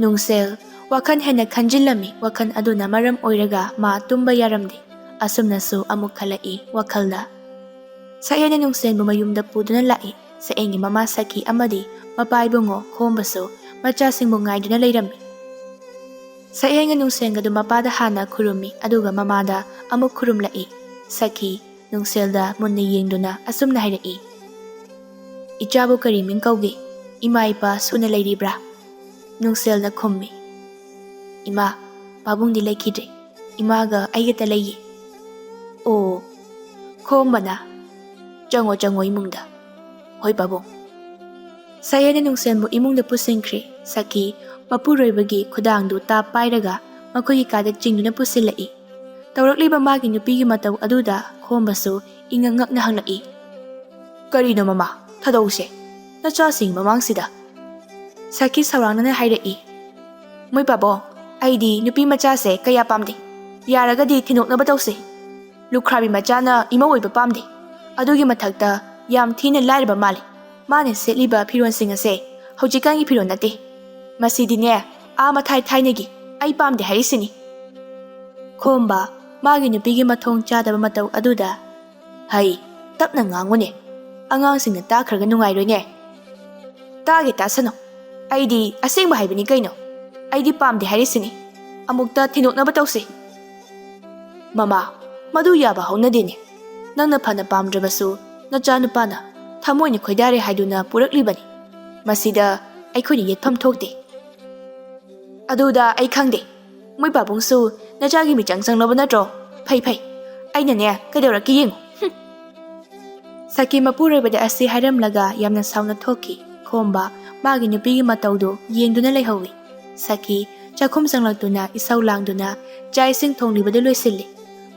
ꯅꯨꯡꯁꯦꯜ ꯋꯥꯈꯜ ꯍꯦꯟꯅ ꯈꯟꯖꯤꯜꯂꯝꯃꯤ꯫ ꯋꯥꯈꯜ ꯑꯗꯨꯅ ꯃꯔꯝ ꯑꯣꯏꯔꯒ ꯃꯥ ꯇꯨꯝꯕ ꯌꯥꯔꯝꯗꯦ꯫ ꯑꯁꯨꯝꯅꯁꯨ ꯑꯃꯨꯛ ꯈꯜꯂꯛꯏ ꯋꯥꯈꯜꯗ꯫ ꯁꯛꯍꯦꯟꯅ ꯅꯨꯡꯁꯦꯜꯕꯨ ꯃꯌꯨꯝꯗ ꯄꯨꯗꯨꯅ ꯂꯥꯛꯏ꯫ ꯁꯛꯍꯦꯟꯒꯤ ꯃꯃꯥ ꯁꯈꯤ ꯑꯃꯗꯤ ꯃꯄꯥ ꯏꯕꯨꯡꯉꯣ ꯈꯣꯝꯕꯁꯨ ꯃꯆꯥꯁꯤꯡꯕꯨ ꯉꯥꯏꯗꯨꯅ ꯂꯩꯔꯝꯃꯤ꯫ ꯁꯛꯍꯦꯟꯒ ꯅꯨꯡꯁꯦꯜꯒꯗꯨ ꯃꯄꯥꯗ ꯍꯥꯟꯅ ꯈꯨꯔꯨꯝꯃꯤ, ꯑꯗꯨꯒ ꯃꯃꯥꯗ ꯑꯃꯨꯛ ꯈꯨꯔꯨꯝꯂꯛꯏ꯫ ꯁꯈꯤ ꯅꯨꯡꯁꯦꯜꯗ ꯃꯨꯟꯅ ꯌꯦꯡꯗꯨꯅ ꯑꯁꯨꯝꯅ ꯍꯥꯏꯔꯛꯏ, "ꯏꯆꯥꯕꯨ ꯀꯔꯤ ꯃꯤꯡ ꯀꯧꯒꯦ? ꯏꯃꯥ ꯏꯄꯥ ꯁꯨꯅ ꯂꯩꯔꯤꯕ꯭ꯔꯥ?" ꯅꯨꯡꯁꯦꯜꯅ ꯈꯨꯝꯃꯤ, "ꯏꯃꯥ, ꯄꯥꯕꯨꯡꯗꯤ ꯂꯩꯈꯤꯗ꯭ꯔꯦ꯫ ꯏꯃꯥꯒ ꯑꯩꯒꯇ ꯂꯩꯌꯦ꯫" "ꯑꯣ꯫" ꯈꯣꯝꯕꯅ, "ꯆꯪꯉꯣ, ꯆꯪꯉꯣ ꯏꯃꯨꯡꯗ꯫" "ꯍꯣꯏ ꯄꯥꯕꯨꯡ꯫" ꯁꯛꯍꯦꯟꯅ ꯅꯨꯡꯁꯦꯜꯕꯨ ꯏꯃꯨꯡꯗ ꯄꯨꯁꯤꯟꯈ꯭ꯔꯦ꯫ ꯁꯈꯤ ꯃꯄꯨꯔꯣꯏꯕꯒꯤ ꯈꯨꯗꯥꯡꯗꯨ ꯇꯥꯞ ꯄꯥꯏꯔꯒ ꯃꯈꯣꯏꯒꯤ ꯀꯥꯗ ꯆꯤꯡꯗꯨꯅ ꯄꯨꯁꯤꯜꯂꯛꯏ꯫ ꯇꯧꯔꯛꯂꯤꯕ ꯃꯥꯒꯤ ꯅꯨꯄꯤꯒꯤ ꯃꯇꯧ ꯑꯗꯨꯗ ꯈꯣꯝꯕꯁꯨ ꯏꯉꯛ ꯉꯛꯅ ꯍꯪꯂꯛꯏ, "ꯀꯔꯤꯅꯣ ꯃꯃꯥ, ꯊꯥꯗꯣꯛꯁꯦ, ꯅꯆꯥꯁꯤꯡ ꯃꯃꯥꯡꯁꯤꯗ?" ꯁꯈꯤ ꯁꯧꯔꯥꯡꯅꯅ ꯍꯥꯏꯔꯛꯏ, "ꯃꯣꯏ ꯄꯥꯕꯣ, ꯑꯩꯗꯤ ꯅꯨꯄꯤ ꯃꯆꯥꯁꯦ ꯀꯌꯥ ꯄꯥꯝꯗꯦ꯫ ꯌꯥꯔꯒꯗꯤ ꯊꯤꯟꯗꯣꯛꯅꯕ ꯇꯧꯁꯤ꯫ ꯂꯨꯈ꯭ꯔꯥꯕꯤ ꯃꯆꯥꯅ ꯏꯃꯧ ꯑꯣꯏꯕ ꯄꯥꯝꯗꯦ꯫ ꯑꯗꯨꯒꯤ ꯃꯊꯛꯇ ꯌꯥꯝ ꯊꯤꯅ ꯂꯥꯏꯔꯕ ꯃꯥꯜꯂꯤ꯫ ꯃꯥꯅ ꯁꯦꯠꯂꯤꯕ ꯐꯤꯔꯣꯜꯁꯤꯡ ꯑꯁꯦ ꯍꯧꯖꯤꯛꯀꯥꯟꯒꯤ ꯐꯤꯔꯣꯜ ꯅꯠꯇꯦ꯫ ꯃꯁꯤꯗꯤꯅꯦ, ꯑꯥ ꯃꯊꯥꯏ ꯊꯥꯏꯅꯒꯤ, ꯑꯩ ꯄꯥꯝꯗꯦ ꯍꯥꯏꯔꯤꯁꯤꯅꯤ꯫" ꯈꯣꯝꯕ ꯃꯥꯒꯤ ꯅꯨꯄꯤꯒꯤ ꯃꯊꯣꯡ ꯆꯥꯗꯕ ꯃꯇꯧ ꯑꯗꯨꯗ, "ꯍꯩ, ꯇꯞꯅ ꯉꯥꯡꯉꯨꯅꯦ꯫ ꯑꯉꯥꯡꯁꯤꯡꯅ ꯇꯥꯈ꯭ꯔꯒ ꯅꯨꯡꯉꯥꯏꯔꯣꯏꯅꯦ꯫" "ꯇꯥꯒꯦ ꯇꯥꯁꯅꯨ꯫ ꯑꯩꯗꯤ ꯑꯁꯦꯡꯕ ꯍꯥꯏꯕꯅꯤ ꯀꯩꯅꯣ꯫ ꯑꯩꯗꯤ ꯄꯥꯝꯗꯦ ꯍꯥꯏꯔꯤꯁꯤꯅꯤ꯫ ꯑꯃꯨꯛꯇ ꯊꯤꯟꯗꯣꯛꯅꯕ ꯇꯧꯁꯤ꯫" "ꯃꯃꯥ, ꯃꯗꯨ ꯌꯥꯕ ꯍꯧꯅꯗꯦꯅꯦ꯫ ꯅꯪꯅ ꯐꯅ ꯄꯥꯝꯗ꯭ꯔꯕꯁꯨ ꯅꯆꯥꯅꯨꯄꯥꯅ ꯊꯃꯣꯏꯅ ꯈꯣꯏꯗꯥꯔꯦ ꯍꯥꯏꯗꯨꯅ ꯄꯨꯔꯛꯂꯤꯕꯅꯤ꯫ ꯃꯁꯤꯗ ꯑꯩꯈꯣꯏꯅ ꯌꯦꯠꯐꯝ ꯊꯣꯛꯇꯦ꯫" "ꯑꯗꯨꯗ ꯑꯩ ꯈꯪꯗꯦ꯫ ꯃꯣꯏ ꯄꯥꯕꯨꯡꯁꯨ ꯅꯆꯥꯒꯤ ꯃꯤꯆꯪ ꯆꯪꯂꯕ ꯅꯠꯇ꯭ꯔꯣ? ꯐꯩ, ꯐꯩ꯫ ꯑꯩꯅꯅꯦ, ꯀꯩꯗꯧꯔꯛꯀꯦ ꯌꯦꯡꯉꯨ꯫" ꯍꯨꯝ꯫ ꯁꯈꯤ ꯃꯄꯨꯔꯣꯏꯕꯗ ꯑꯁꯤ ꯍꯥꯏꯔꯝꯂꯒ ꯌꯥꯝꯅ ꯁꯥꯎꯅ ꯊꯣꯛꯈꯤ꯫ ꯈꯣꯝꯕ ꯃꯥꯒꯤ ꯅꯨꯄꯤꯒꯤ ꯃꯇꯧꯗꯨ ꯌꯦꯡꯗꯨꯅ ꯂꯩꯍꯧꯏ꯫ ꯁꯈꯤ ꯆꯥꯛꯈꯨꯝ ꯆꯪꯂꯛꯇꯨꯅ ꯏꯁꯧ ꯂꯥꯡꯗꯨꯅ ꯆꯥꯛ ꯏꯁꯤꯡ ꯊꯣꯡꯂꯤꯕꯗꯨ ꯂꯣꯏꯁꯤꯜꯂꯤ꯫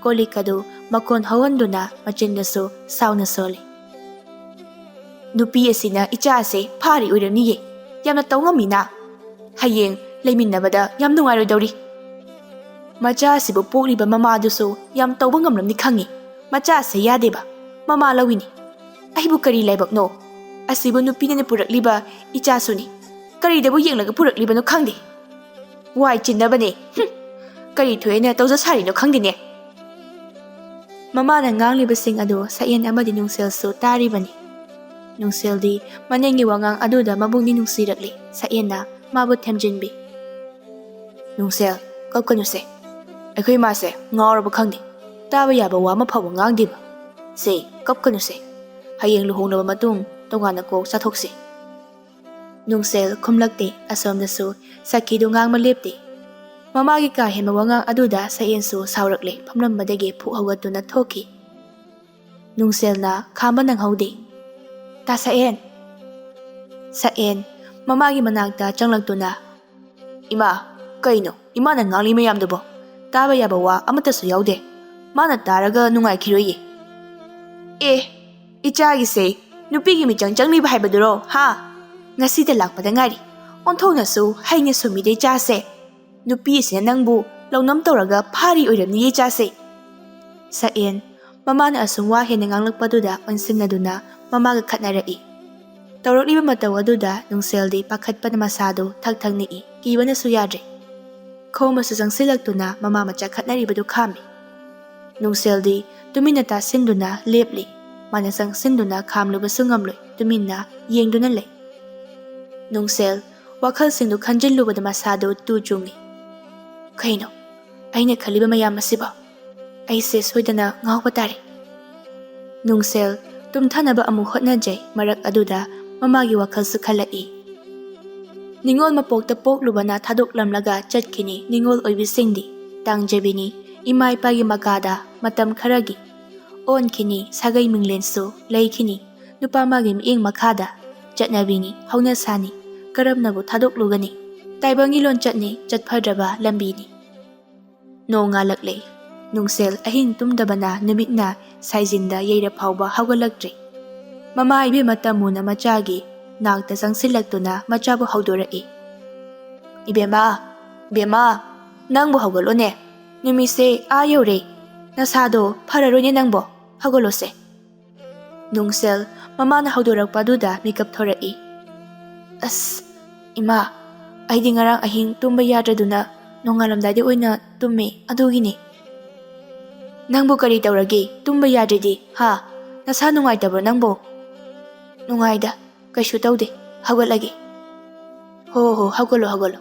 ꯀꯣꯜ ꯂꯤꯛ ꯑꯗꯨ ꯃꯀꯣꯟ ꯍꯧꯍꯟꯗꯨꯅ ꯃꯆꯤꯟꯗꯁꯨ ꯁꯥꯎꯅ ꯁꯣꯜꯂꯤ꯫ "ꯅꯨꯄꯤ ꯑꯁꯤꯅ ꯏꯆꯥꯁꯦ ꯐꯥꯔꯤ ꯑꯣꯏꯔꯝꯅꯤꯌꯦ꯫ ꯌꯥꯝꯅ ꯇꯧ ꯉꯝꯃꯤꯅ꯫ ꯍꯌꯦꯡ ꯂꯩꯃꯤꯟꯅꯕꯗ ꯌꯥꯝ ꯅꯨꯡꯉꯥꯏꯔꯣꯏꯗꯧꯔꯤ꯫ ꯃꯆꯥ ꯑꯁꯤꯕꯨ ꯄꯣꯛꯂꯤꯕ ꯃꯃꯥꯗꯨꯁꯨ ꯌꯥꯝ ꯇꯧꯕ ꯉꯝꯂꯝꯅꯤ ꯈꯪꯉꯤ꯫ ꯃꯆꯥꯁꯦ ꯌꯥꯗꯦꯕ꯫ ꯃꯃꯥ ꯂꯧꯏꯅꯤ꯫ ꯑꯩꯕꯨ ꯀꯔꯤ ꯂꯥꯏꯕꯛꯅꯣ? ꯑꯁꯤꯕꯨ ꯅꯨꯄꯤꯅ ꯄꯨꯔꯛꯂꯤꯕ ꯏꯆꯥꯁꯨꯅꯤ꯫ ꯀꯔꯤꯗꯕꯨ ꯌꯦꯡꯂꯒ ꯄꯨꯔꯛꯂꯤꯕꯅꯣ ꯈꯪꯗꯦ꯫ ꯋꯥꯏ ꯆꯤꯟꯅꯕꯅꯦ꯫ ꯍꯨꯝ! ꯀꯔꯤ ꯊꯣꯛꯑꯦꯅ ꯇꯧꯖ ꯁꯥꯔꯤꯅꯣ ꯈꯪꯗꯦꯅꯦ꯫" ꯃꯃꯥꯅ ꯉꯥꯡꯂꯤꯕꯁꯤꯡ ꯑꯗꯨ ꯁꯛꯌꯦꯟ ꯑꯃꯗꯤ ꯅꯨꯡꯁꯦꯜꯁꯨ ꯇꯥꯔꯤꯕꯅꯤ꯫ ꯅꯨꯡꯁꯦꯜꯗꯤ ꯃꯅꯦꯝꯒꯤ ꯋꯥꯉꯥꯡ ꯑꯗꯨꯗ ꯃꯕꯨꯛꯅꯤ ꯅꯨꯡꯁꯤꯔꯛꯂꯤ꯫ ꯁꯛꯌꯦꯟꯅ ꯃꯥꯕꯨ ꯊꯦꯝꯖꯤꯟꯕꯤ꯫ "ꯅꯨꯡꯁꯦꯜ, ꯀꯞꯀꯅꯨꯁꯦ꯫ ꯑꯩꯈꯣꯏ ꯃꯥꯁꯦ ꯉꯥꯎꯔꯕ ꯈꯪꯗꯦ꯫ ꯇꯥꯕ ꯌꯥꯕ ꯋꯥ ꯑꯃ ꯐꯥꯎꯕ ꯉꯥꯡꯗꯦꯕ꯫ ꯁꯦ, ꯀꯞꯀꯅꯨꯁꯦ꯫ ꯍꯌꯦꯡ ꯂꯨꯍꯣꯡꯂꯕ ꯃꯇꯨꯡ ꯇꯣꯉꯥꯟꯅ ꯀꯣꯛ ꯆꯥꯊꯣꯛꯁꯤ꯫" ꯅꯨꯡꯁꯦꯜ ꯈꯨꯝꯂꯛꯇꯦ꯫ ꯑꯁꯣꯝꯗꯁꯨ ꯁꯈꯤꯗꯨ ꯉꯥꯡꯕ ꯂꯦꯞꯇꯦ꯫ ꯃꯃꯥꯒꯤ ꯀꯥ ꯍꯦꯟꯕ ꯋꯥꯉꯥꯡ ꯑꯗꯨꯗ ꯁꯛꯌꯦꯟꯁꯨ ꯁꯥꯎꯔꯛꯂꯦ꯫ ꯐꯝꯂꯝꯕꯗꯒꯤ ꯐꯨꯛ ꯍꯧꯒꯠꯇꯨꯅ ꯊꯣꯛꯈꯤ꯫ ꯅꯨꯡꯁꯦꯜꯅ ꯈꯥꯝꯕ ꯅꯪꯍꯧꯗꯦ꯫ "ꯇꯥ ꯁꯛꯌꯦꯟ!" ꯁꯛꯌꯦꯟ ꯃꯃꯥꯒꯤ ꯃꯅꯥꯛꯇ ꯆꯪꯂꯛꯇꯨꯅ, "ꯏꯃꯥ, ꯀꯩꯅꯣ ꯏꯃꯥꯅ ꯉꯥꯡꯂꯤ ꯃꯌꯥꯝꯗꯨꯕꯣ? ꯇꯥꯕ ꯌꯥꯕ ꯋꯥ ꯑꯃꯠꯇꯁꯨ ꯌꯥꯎꯗꯦ꯫ ꯃꯥꯅ ꯇꯥꯔꯒ ꯅꯨꯡꯉꯥꯏꯈꯤꯔꯣꯏꯌꯦ꯫" "ꯑꯦ, ꯏꯆꯥꯒꯤꯁꯦ ꯅꯨꯄꯤꯒꯤ ꯃꯤꯆꯪ ꯆꯪꯂꯤꯕ ꯍꯥꯏꯕꯗꯨꯔꯣ, ꯍꯥ? ꯉꯁꯤꯗ ꯂꯥꯛꯄꯗ ꯉꯥꯏꯔꯤ꯫ ꯑꯣꯟꯊꯣꯛꯅꯁꯨ ꯍꯩꯅ ꯁꯨꯝꯃꯤꯗ ꯏꯆꯥꯁꯦ꯫ ꯅꯨꯄꯤ ꯑꯁꯤꯅ ꯅꯪꯕꯨ ꯂꯧꯅꯝ ꯇꯧꯔꯒ ꯐꯥꯔꯤ ꯑꯣꯏꯔꯝꯅꯤꯌꯦ ꯏꯆꯥꯁꯦ꯫" ꯁꯛꯌꯦꯟ ꯃꯃꯥꯅ ꯑꯁꯨꯝ ꯋꯥ ꯍꯦꯟꯅ ꯉꯥꯡꯂꯛꯄꯗꯨꯗ ꯑꯣꯟꯁꯤꯟꯅꯗꯨꯅ ꯃꯃꯥꯒ ꯈꯠꯅꯔꯛꯏ꯫ ꯇꯧꯔꯛꯂꯤꯕ ꯃꯇꯧ ꯑꯗꯨꯗ ꯅꯨꯡꯁꯦꯜꯗꯤ ꯄꯥꯈꯠꯄꯅ ꯃꯁꯥꯗꯨ ꯊꯛ ꯊꯛ ꯅꯤꯛꯏ꯫ ꯀꯤꯕꯅꯁꯨ ꯌꯥꯗ꯭ꯔꯦ꯫ ꯈꯣꯝꯕꯁꯨ ꯆꯪꯁꯤꯜꯂꯛꯇꯨꯅ ꯃꯃꯥ ꯃꯆꯥ ꯈꯠꯅꯔꯤꯕꯗꯨ ꯈꯥꯝꯃꯤ꯫ ꯅꯨꯡꯁꯦꯜꯗꯤ ꯇꯨꯃꯤꯟꯅ ꯇꯥꯁꯤꯟꯗꯨꯅ ꯂꯦꯞꯂꯤ꯫ ꯃꯥꯅ ꯆꯪꯁꯤꯟꯗꯨꯅ ꯈꯥꯝꯂꯨꯕꯁꯨ ꯉꯝꯂꯣꯏ, ꯇꯨꯃꯤꯟꯅ ꯌꯦꯡꯗꯨꯅ ꯂꯩ꯫ ꯅꯨꯡꯁꯦꯜ ꯋꯥꯈꯜꯁꯤꯡꯗꯨ ꯈꯟꯖꯤꯜꯂꯨꯕꯗ ꯃꯁꯥꯗꯨ ꯇꯨ ꯆꯨꯡꯏ꯫ "ꯀꯩꯅꯣ ꯑꯩꯅ ꯈꯜꯂꯤꯕ ꯃꯌꯥꯝ ꯑꯁꯤꯕꯣ? ꯑꯩꯁꯦ ꯁꯣꯏꯗꯅ ꯉꯥꯎꯕ ꯇꯥꯔꯦ꯫" ꯅꯨꯡꯁꯦꯜ ꯇꯨꯝꯊꯅꯕ ꯑꯃꯨꯛ ꯍꯣꯠꯅꯖꯩ꯫ ꯃꯔꯛ ꯑꯗꯨꯗ ꯃꯃꯥꯒꯤ ꯋꯥꯈꯜꯁꯨ ꯈꯜꯂꯛꯏ꯫ ꯅꯤꯉꯣꯜ ꯃꯄꯣꯛꯇ ꯄꯣꯛꯂꯨꯕꯅ ꯊꯥꯗꯣꯛꯂꯝꯂꯒ ꯆꯠꯈꯤꯅꯤ ꯅꯤꯉꯣꯜ ꯑꯣꯏꯕꯤꯁꯤꯡꯗꯤ꯫ ꯇꯥꯡꯖꯕꯤꯅꯤ ꯏꯃꯥ ꯏꯄꯥꯒꯤ ꯃꯀꯥꯗ ꯃꯇꯝ ꯈꯔꯒꯤ꯫ ꯑꯣꯟꯈꯤꯅꯤ ꯁꯥꯒꯩ ꯃꯤꯡꯂꯦꯟꯁꯨ ꯂꯩꯈꯤꯅꯤ ꯅꯨꯄꯥ ꯃꯥꯒꯤ ꯃꯤꯠꯌꯦꯡ ꯃꯈꯥꯗ꯫ ꯆꯠꯅꯕꯤꯅꯤ ꯍꯧꯅꯁꯥꯅꯤ ꯀꯔꯝꯅꯕꯨ ꯊꯥꯗꯣꯛꯂꯨꯒꯅꯤ? ꯇꯥꯏꯕꯪꯒꯤ ꯂꯣꯟꯆꯠꯅꯤ, ꯆꯠꯐꯗ꯭ꯔꯕ ꯂꯝꯕꯤꯅꯤ꯫ ꯅꯣꯡ ꯉꯥꯜꯂꯛꯂꯦ꯫ ꯅꯨꯡꯁꯦꯜ ꯑꯍꯤꯡ ꯇꯨꯝꯗꯕꯅ ꯅꯨꯃꯤꯠꯅ ꯁꯥꯏꯖꯤꯟꯗ ꯌꯩꯔ ꯐꯥꯎꯕ ꯍꯧꯒꯠꯂꯛꯇ꯭ꯔꯤ꯫ ꯃꯃꯥ ꯏꯕꯦꯝꯃ ꯇꯝꯃꯨꯅ ꯃꯆꯥꯒꯤ ꯅꯥꯛꯇ ꯆꯪꯁꯤꯜꯂꯛꯇꯨꯅ ꯃꯆꯥꯕꯨ ꯍꯧꯗꯣꯔꯛꯏ꯫ "ꯏꯕꯦꯝꯃ, ꯏꯕꯦꯝꯃ, ꯅꯪꯕꯨ ꯍꯧꯒꯠꯂꯣꯅꯦ꯫ ꯅꯨꯃꯤꯠꯁꯦ ꯑꯥ ꯌꯧꯔꯦ꯫ ꯅꯁꯥꯗꯣ ꯐꯔꯔꯣꯏꯅꯦ ꯅꯪꯕꯣ꯫ ꯍꯧꯒꯠꯂꯣꯁꯦ꯫" ꯅꯨꯡꯁꯦꯜ ꯃꯃꯥꯅ ꯍꯧꯗꯣꯔꯛꯄ ꯑꯗꯨꯗ ꯃꯤꯀꯞ ꯊꯣꯔꯛꯏ꯫ "ꯑꯁ, ꯏꯃꯥ, ꯑꯩꯗꯤ ꯉꯔꯥꯡ ꯑꯍꯤꯡ ꯇꯨꯝꯕ ꯌꯥꯗ꯭ꯔꯗꯨꯅ ꯅꯣꯡꯉꯥꯜꯂꯝꯗꯥꯏꯗ ꯑꯣꯏꯅ ꯇꯨꯝꯃꯤ, ꯑꯗꯨꯒꯤꯅꯤ꯫" "ꯅꯪꯕꯨ ꯀꯔꯤ ꯇꯧꯔꯒꯦ? ꯇꯨꯝꯕ ꯌꯥꯗ꯭ꯔꯤꯗꯤ, ꯍꯥ? ꯅꯁꯥ ꯅꯨꯡꯉꯥꯏꯇꯕ꯭ꯔꯣ ꯅꯪꯕꯨ?" "ꯅꯨꯡꯉꯥꯏꯗ, ꯀꯩꯁꯨ ꯇꯧꯗꯦ꯫ ꯍꯧꯒꯠꯂꯒꯦ꯫" "ꯍꯣ ꯍꯣ, ꯍꯧꯒꯠꯂꯣ, ꯍꯧꯒꯠꯂꯣ꯫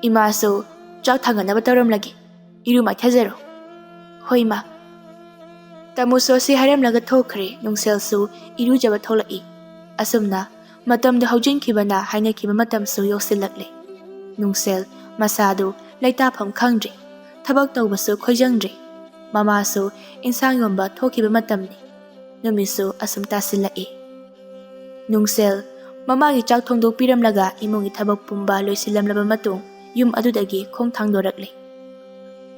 ꯏꯃꯥꯁꯨ ꯆꯥꯛ ꯊꯥꯡꯒꯠꯅꯕ ꯇꯧꯔꯝꯂꯒꯦ꯫ ꯏꯔꯨ ꯃꯥꯏꯊꯖꯔꯣ꯫" "ꯍꯣꯏ, ꯏꯃꯥ꯫" ꯇꯥꯃꯣꯁꯨ ꯑꯁꯤ ꯍꯥꯏꯔꯝꯂꯒ ꯊꯣꯛꯈ꯭ꯔꯦ꯫ ꯅꯨꯡꯁꯦꯜꯁꯨ ꯏꯔꯨꯖꯕ ꯊꯣꯛꯂꯛꯏ꯫ ꯑꯁꯨꯝꯅ ꯃꯇꯝꯗꯨ ꯍꯧꯖꯤꯟꯈꯤꯕꯅ ꯍꯥꯏꯅꯈꯤꯕ ꯃꯇꯝꯁꯨ ꯌꯧꯁꯤꯜꯂꯛꯂꯦ꯫ ꯅꯨꯡꯁꯦꯜ ꯃꯁꯥꯗꯨ ꯂꯩꯇꯥꯐꯝ ꯈꯪꯗ꯭ꯔꯦ꯫ ꯊꯕꯛ ꯇꯧꯕꯁꯨ ꯈꯣꯏꯖꯪꯗ꯭ꯔꯦ꯫ ꯃꯃꯥꯁꯨ ꯏꯟꯁꯥꯡ ꯌꯣꯟꯕ ꯊꯣꯛꯈꯤꯕ ꯃꯇꯝꯅꯤ꯫ ꯅꯨꯃꯤꯠꯁꯨ ꯑꯁꯨꯝ ꯇꯥꯁꯤꯜꯂꯛꯏ꯫ ꯅꯨꯡꯁꯦꯜ ꯃꯃꯥꯒꯤ ꯆꯥꯛ ꯊꯣꯡꯗꯣꯛꯄꯤꯔꯝꯂꯒ ꯏꯃꯨꯡꯒꯤ ꯊꯕꯛ ꯄꯨꯝꯕ ꯂꯣꯏꯁꯤꯜꯂꯝꯂꯕ ꯃꯇꯨꯡ ꯌꯨꯝ ꯑꯗꯨꯗꯒꯤ ꯈꯣꯡ ꯊꯥꯡꯗꯣꯔꯛꯂꯦ꯫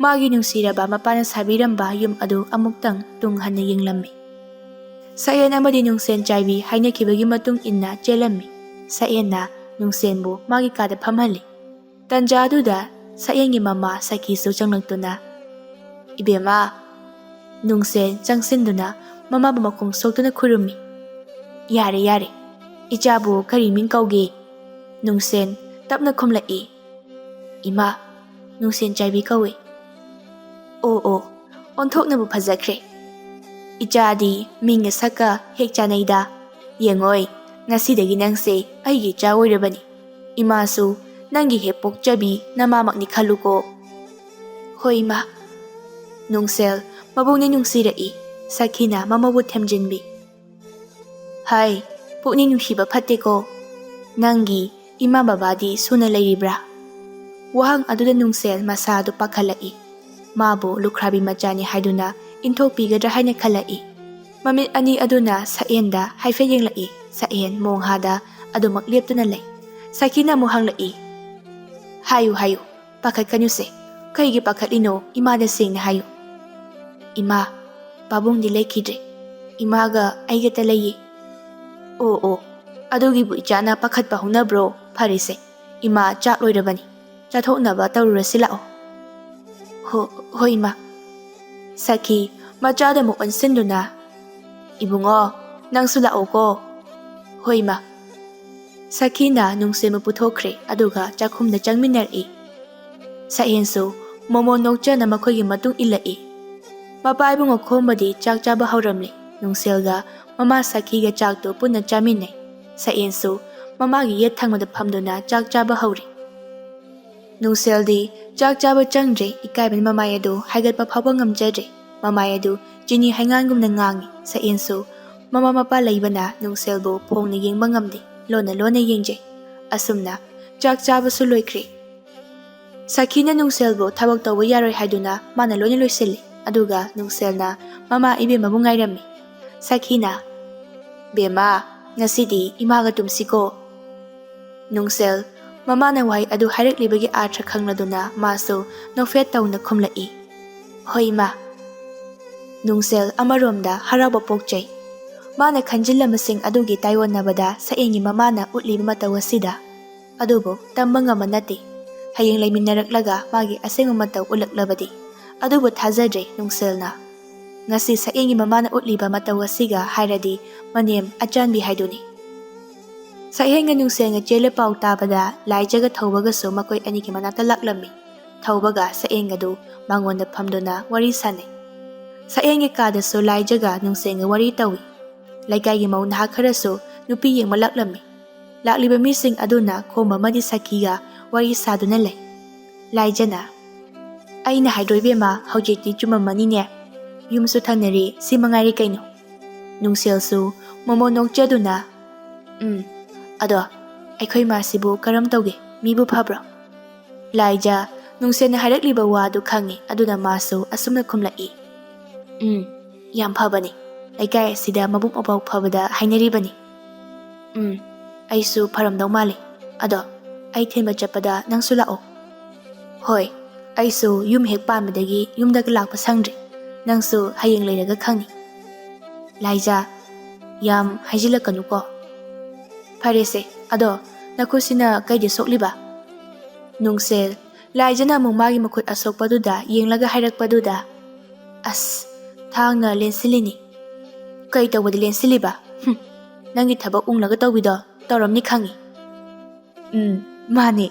ꯃꯥꯒꯤ ꯅꯨꯡꯁꯤꯔꯕ ꯃꯄꯥꯅ ꯁꯥꯕꯤꯔꯝꯕ ꯌꯨꯝ ꯑꯗꯨ ꯑꯃꯨꯛꯇꯪ ꯇꯨꯡ ꯍꯟꯅ ꯌꯦꯡꯂꯝꯃꯤ꯫ ꯁꯛꯍꯦꯟ ꯑꯃꯗꯤ ꯅꯨꯡꯁꯦꯟ ꯆꯥꯏꯕꯤ ꯍꯥꯏꯅꯈꯤꯕꯒꯤ ꯃꯇꯨꯡ ꯏꯟꯅ ꯆꯦꯜꯂꯝꯃꯤ꯫ ꯁꯛꯍꯦꯟꯅ ꯅꯨꯡꯁꯦꯟꯕꯨ ꯃꯥꯒꯤ ꯀꯥꯗ ꯐꯝꯍꯜꯂꯤ꯫ ꯇꯟꯖꯥ ꯑꯗꯨꯗ ꯁꯛꯍꯦꯟꯒꯤ ꯃꯃꯥ ꯁꯈꯤꯁꯨ ꯆꯪꯂꯛꯇꯨꯅ, "ꯏꯕꯦꯝꯃ꯫" ꯅꯨꯡꯁꯦꯟ ꯆꯪꯁꯤꯟꯗꯨꯅ ꯃꯃꯥꯕꯨ ꯃꯈꯣꯡ ꯁꯣꯛꯇꯨꯅ ꯈꯨꯔꯨꯝꯃꯤ꯫ "ꯌꯥꯔꯦ, ꯌꯥꯔꯦ꯫ ꯏꯆꯥꯕꯨ ꯀꯔꯤ ꯃꯤꯡ ꯀꯧꯒꯦ?" ꯅꯨꯡꯁꯦꯟ ꯇꯞꯅ ꯈꯨꯝꯂꯛꯏ꯫ "ꯏꯃꯥ, ꯅꯨꯡꯁꯦꯟ ꯆꯥꯏꯕꯤ ꯀꯧꯏ꯫" "ꯑꯣ, ꯑꯣ, ꯑꯣꯟꯊꯣꯛꯅꯕꯨ ꯐꯖꯈ꯭ꯔꯦ꯫ ꯏꯆꯥꯗꯤ ꯃꯤꯡꯒ ꯁꯛꯀ ꯍꯦꯛ ꯆꯥꯅꯩꯗ꯫ ꯌꯦꯡꯉꯣꯏ, ꯉꯁꯤꯗꯒꯤ ꯅꯪꯁꯦ ꯑꯩꯒꯤ ꯏꯆꯥ ꯑꯣꯏꯔꯕꯅꯤ꯫ ꯏꯃꯥꯁꯨ ꯅꯪꯒꯤ ꯍꯦꯛ ꯄꯣꯛꯆꯕꯤ ꯅꯃꯥꯃꯛꯅꯤ ꯈꯜꯂꯨꯀꯣ꯫" "ꯍꯣꯏ, ꯏꯃꯥ꯫" ꯅꯨꯡꯁꯦꯜ ꯃꯕꯨꯛꯅꯤꯡ ꯅꯨꯡꯁꯤꯔꯛꯏ꯫ ꯁꯈꯤꯅ ꯃꯃꯧꯕꯨ ꯊꯦꯝꯖꯤꯟꯕꯤ꯫ "ꯍꯥꯏ, ꯄꯨꯛꯅꯤꯡ ꯅꯨꯡꯁꯤꯕ ꯐꯠꯇꯦꯀꯣ꯫ ꯅꯪꯒꯤ ꯏꯃꯥ ꯕꯕꯥꯗꯤ ꯁꯨꯅ ꯂꯩꯔꯤꯕ꯭ꯔꯥ?" ꯋꯥꯍꯪ ꯑꯗꯨꯗ ꯅꯨꯡꯁꯦꯜ ꯃꯁꯥꯗꯨ ꯄꯥꯈꯠꯂꯛꯏ꯫ ꯃꯥꯕꯨ ꯂꯨꯈ꯭ꯔꯥꯕꯤ ꯃꯆꯥꯅꯤ ꯍꯥꯏꯗꯨꯅ ꯏꯟꯊꯣꯛꯄꯤꯒꯗ꯭ꯔꯥ ꯍꯥꯏꯅ ꯈꯜꯂꯛꯏ꯫ ꯃꯃꯤꯠ ꯑꯅꯤ ꯑꯗꯨꯅ ꯁꯛꯍꯦꯟꯗ ꯍꯥꯏꯐꯦꯠ ꯌꯦꯡꯂꯛꯏ꯫ ꯁꯛꯍꯦꯟ ꯃꯣꯡꯍꯥꯗ ꯑꯗꯨꯃꯛ ꯂꯦꯞꯇꯨꯅ ꯂꯩ꯫ ꯁꯈꯤꯅ ꯑꯃꯨꯛ ꯍꯪꯂꯛꯏ, "ꯍꯥꯏꯌꯨ, ꯍꯥꯏꯌꯨ, ꯄꯥꯈꯠꯀꯅꯨꯁꯦ꯫ ꯀꯩꯒꯤ ꯄꯥꯈꯠꯂꯤꯅꯣ? ꯏꯃꯥꯗ ꯁꯦꯡꯅ ꯍꯥꯏꯌꯨ꯫" "ꯏꯃꯥ, ꯄꯥꯕꯨꯡꯗꯤ ꯂꯩꯈꯤꯗ꯭ꯔꯦ꯫ ꯏꯃꯥꯒ ꯑꯩꯒꯇ ꯂꯩꯌꯦ꯫" "ꯑꯣ, ꯑꯣ, ꯑꯗꯨꯒꯤꯕꯨ ꯏꯆꯥꯅ ꯄꯥꯈꯠꯄ ꯍꯧꯅꯕ꯭ꯔꯣ? ꯐꯔꯦꯁꯦ, ꯏꯃꯥ ꯆꯥꯛ ꯂꯣꯏꯔꯕꯅꯤ, ꯆꯥꯊꯣꯛꯅꯕ ꯇꯧꯔꯨꯔꯁꯤ ꯂꯥꯛꯑꯣ꯫" "ꯍꯣ-, ꯍꯣꯏ, ꯏꯃꯥ꯫" ꯁꯈꯤ, ꯃꯆꯥꯗ ꯑꯃꯨꯛ ꯑꯣꯟꯁꯤꯟꯗꯨꯅ, "ꯏꯕꯨꯡꯉꯣ, ꯅꯪꯁꯨ ꯂꯥꯛꯑꯣꯀꯣ꯫" "ꯍꯣꯏ, ꯏꯃꯥ꯫" ꯁꯈꯤꯅ ꯅꯨꯡꯁꯦꯝꯕ ꯄꯨꯊꯣꯛꯈ꯭ꯔꯦ, ꯑꯗꯨꯒ ꯆꯥꯛꯈꯨꯝꯗ ꯆꯪꯃꯤꯟꯅꯔꯛꯏ꯫ ꯁꯛꯍꯦꯟꯁꯨ ꯃꯣꯃꯣ ꯅꯣꯛꯆꯅ ꯃꯈꯣꯏꯒꯤ ꯃꯇꯨꯡ ꯏꯜꯂꯛꯏ꯫ ꯃꯄꯥ ꯏꯕꯨꯡꯉꯣ ꯈꯣꯝꯕꯗꯤ ꯆꯥꯛ ꯆꯥꯕ ꯍꯧꯔꯝꯂꯦ꯫ ꯅꯨꯡꯁꯦꯜꯒ ꯃꯃꯥ ꯁꯈꯤꯒ ꯆꯥꯛꯇꯨ ꯄꯨꯟꯅ ꯆꯥꯃꯤꯟꯅꯩ꯫ ꯁꯛꯍꯦꯟꯁꯨ ꯃꯃꯥꯒꯤ ꯌꯦꯠ ꯊꯪꯕꯗ ꯐꯝꯗꯨꯅ ꯆꯥꯛ ꯆꯥꯕ ꯍꯧꯔꯤ꯫ ꯅꯨꯡꯁꯦꯜꯗꯤ ꯆꯥꯛ ꯆꯥꯕ ꯆꯪꯗ꯭ꯔꯦ, ꯏꯀꯥꯏꯕꯅ ꯃꯃꯥꯏ ꯑꯗꯨ ꯍꯥꯏꯒꯠꯄ ꯐꯥꯎꯕ ꯉꯝꯖꯗ꯭ꯔꯦ꯫ ꯃꯃꯥꯏ ꯑꯗꯨ ꯆꯤꯅꯤ ꯍꯩꯉꯥꯟꯒꯨꯝꯅ ꯉꯥꯡꯉꯤ꯫ ꯁꯛꯍꯦꯟꯁꯨ ꯃꯃꯥ ꯃꯄꯥ ꯂꯩꯕꯅ ꯅꯨꯡꯁꯦꯜꯕꯨ ꯐꯣꯡꯅ ꯌꯦꯡꯕ ꯉꯝꯗꯦ, ꯂꯣꯟꯅ ꯂꯣꯟꯅ ꯌꯦꯡꯖꯩ꯫ ꯑꯁꯨꯝꯅ ꯆꯥꯛ ꯆꯥꯕꯁꯨ ꯂꯣꯏꯈ꯭ꯔꯦ꯫ ꯁꯈꯤꯅ ꯅꯨꯡꯁꯦꯜꯕꯨ ꯊꯕꯛ ꯇꯧꯕ ꯌꯥꯔꯣꯏ ꯍꯥꯏꯗꯨꯅ ꯃꯥꯅ ꯂꯣꯏꯅ ꯂꯣꯏꯁꯤꯜꯂꯤ꯫ ꯑꯗꯨꯒ ꯅꯨꯡꯁꯦꯜꯅ ꯃꯃꯥ ꯏꯕꯦꯝꯃꯕꯨ ꯉꯥꯏꯔꯝꯃꯤ꯫ ꯁꯈꯤꯅ, "ꯕꯦꯝꯃ, ꯉꯁꯤꯗꯤ ꯏꯃꯥꯒ ꯇꯨꯝꯁꯤꯀꯣ꯫" ꯅꯨꯡꯁꯦꯜ ꯃꯃꯥꯅ ꯋꯥꯍꯩ ꯑꯗꯨ ꯍꯥꯏꯔꯛꯂꯤꯕꯒꯤ ꯑꯥꯔꯊ ꯈꯪꯂꯗꯨꯅ ꯃꯥꯁꯨ ꯅꯣꯛꯐꯦꯠ ꯇꯧꯅ ꯈꯨꯝꯂꯛꯏ, "ꯍꯣꯏ, ꯏꯃꯥ꯫" ꯅꯨꯡꯁꯦꯜ ꯑꯃꯔꯣꯝꯗ ꯍꯔꯥꯎꯕ ꯄꯣꯛꯆꯩ꯫ ꯃꯥꯅ ꯈꯟꯖꯤꯜꯂꯝꯕꯁꯤꯡ ꯑꯗꯨꯒꯤ ꯇꯥꯏꯑꯣꯟꯅꯕꯗ ꯁꯛꯍꯦꯟꯒꯤ ꯃꯃꯥꯅ ꯎꯠꯂꯤꯕ ꯃꯇꯧ ꯑꯁꯤꯗ꯫ ꯑꯗꯨꯕꯨ ꯇꯝꯕ ꯉꯝꯕ ꯅꯠꯇꯦ꯫ ꯍꯌꯦꯡ ꯂꯩꯃꯤꯟꯅꯔꯛꯂꯒ ꯃꯥꯒꯤ ꯑꯁꯦꯡꯕ ꯃꯇꯧ ꯎꯠꯂꯛꯂꯕꯗꯤ꯫ ꯑꯗꯨꯕꯨ ꯊꯥꯖꯗ꯭ꯔꯦ ꯅꯨꯡꯁꯦꯜꯅ꯫ ꯉꯁꯤ ꯁꯛꯍꯦꯟꯒꯤ ꯃꯃꯥꯅ ꯎꯠꯂꯤꯕ ꯃꯇꯧ ꯑꯁꯤꯒ ꯍꯥꯏꯔꯗꯤ ꯃꯅꯦꯝ ꯑꯆꯥꯟꯕꯤ ꯍꯥꯏꯗꯨꯅꯤ꯫ ꯁꯛꯍꯦꯟꯒ ꯅꯨꯡꯁꯦꯜꯒ ꯆꯦꯜꯂꯦ ꯄꯥꯎ ꯇꯥꯕꯗ ꯂꯥꯏꯖꯒ ꯊꯧꯕꯒꯁꯨ ꯃꯈꯣꯏ ꯑꯅꯤꯒꯤ ꯃꯅꯥꯛꯇ ꯂꯥꯛꯂꯝꯃꯤ꯫ ꯊꯧꯕꯒ ꯁꯛꯍꯦꯟꯒꯗꯨ ꯃꯉꯣꯟꯗ ꯐꯝꯗꯨꯅ ꯋꯥꯔꯤ ꯁꯥꯟꯅꯩ꯫ ꯁꯛꯍꯦꯟꯒꯤ ꯀꯥꯗꯁꯨ ꯂꯥꯏꯖꯒ ꯅꯨꯡꯁꯦꯜꯒ ꯋꯥꯔꯤ ꯇꯧꯏ꯫ ꯂꯩꯀꯥꯏꯒꯤ ꯃꯧ ꯅꯍꯥ ꯈꯔꯁꯨ ꯅꯨꯄꯤ ꯌꯦꯡꯕ ꯂꯥꯛꯂꯝꯃꯤ꯫ ꯂꯥꯛꯂꯤꯕ ꯃꯤꯁꯤꯡ ꯑꯗꯨꯅ ꯈꯣꯝꯕ ꯑꯃꯗꯤ ꯁꯈꯤꯒ ꯋꯥꯔꯤ ꯁꯥꯗꯨꯅ ꯂꯩ꯫ ꯂꯥꯏꯖꯅ, "ꯑꯩꯅ ꯍꯥꯏꯗ꯭ꯔꯣ ꯏꯕꯦꯝꯃ, ꯍꯧꯖꯤꯛꯇꯤ ꯆꯨꯝꯃꯝꯃꯅꯤꯅꯦ꯫ ꯌꯨꯝꯁꯨ ꯊꯪꯅꯔꯦ, ꯁꯤ ꯃꯉꯥꯏꯔꯦ ꯀꯩꯅꯣ꯫" ꯅꯨꯡꯁꯦꯜꯁꯨ ꯃꯣꯃꯣ ꯅꯣꯛꯆꯗꯨꯅ, "ꯎꯝ, ꯑꯗꯣ ꯑꯩꯈꯣꯏ ꯃꯥꯁꯤꯕꯨ ꯀꯔꯝ ꯇꯧꯒꯦ? ꯃꯤꯕꯨ ꯐꯕ꯭ꯔꯣ?" ꯂꯥꯏꯖ ꯅꯨꯡꯁꯦꯜꯅ ꯍꯥꯏꯔꯛꯂꯤꯕ ꯋꯥꯗꯨ ꯈꯪꯏ, ꯑꯗꯨꯅ ꯃꯥꯁꯨ ꯑꯁꯨꯝꯅ ꯈꯨꯝꯂꯛꯏ, "ꯎꯝ, ꯌꯥꯝ ꯐꯕꯅꯤ꯫ ꯂꯩꯀꯥꯏ ꯑꯁꯤꯗ ꯃꯕꯨꯛ ꯃꯄꯥꯎ ꯐꯕꯗ ꯍꯥꯏꯅꯔꯤꯕꯅꯤ꯫ ꯎꯝ, ꯑꯩꯁꯨ ꯐꯔꯝꯗꯧ ꯃꯥꯜꯂꯤ꯫ ꯑꯗꯣ ꯑꯩ ꯊꯤꯟꯕ ꯆꯠꯄꯗ ꯅꯪꯁꯨ ꯂꯥꯛꯑꯣ꯫ ꯍꯣꯏ, ꯑꯩꯁꯨ ꯌꯨꯝ ꯍꯦꯛ ꯄꯥꯟꯕꯗꯒꯤ ꯌꯨꯝꯗꯒ ꯂꯥꯛꯄ ꯁꯪꯗ꯭ꯔꯦ꯫ ꯅꯪꯁꯨ ꯍꯌꯦꯡ ꯂꯩꯔꯒ ꯈꯪꯅꯤ꯫ ꯂꯥꯏꯖꯥ, ꯌꯥꯝ ꯍꯥꯏꯖꯤꯜꯂꯛꯀꯅꯨꯀꯣ꯫ ꯐꯔꯦꯁꯦ, ꯑꯗꯣ ꯅꯈꯨꯠꯁꯤꯅ ꯀꯩꯗ ꯁꯣꯛꯂꯤꯕ? ꯅꯨꯡꯁꯦꯜ, ꯂꯥꯏꯖꯥꯅ ꯑꯃꯨꯛ ꯃꯥꯒꯤ ꯃꯈꯨꯠ ꯑꯁꯣꯛꯄꯗꯨꯗ ꯌꯦꯡꯂꯒ ꯍꯥꯏꯔꯛꯄꯗꯨꯗ, ꯑꯁ, ꯊꯥꯡꯅ ꯂꯦꯟꯁꯤꯜꯂꯤꯅꯤ꯫ ꯀꯩ ꯇꯧꯕꯗ ꯂꯦꯟꯁꯤꯜꯂꯤꯕ? ꯍꯨꯝ, ꯅꯪꯒꯤ ꯊꯕꯛ ꯎꯪꯂꯒ ꯇꯧꯕꯤꯗꯣ ꯇꯧꯔꯝꯅꯤ ꯈꯪꯉꯤ꯫ ꯎꯝ, ꯃꯥꯅꯦ꯫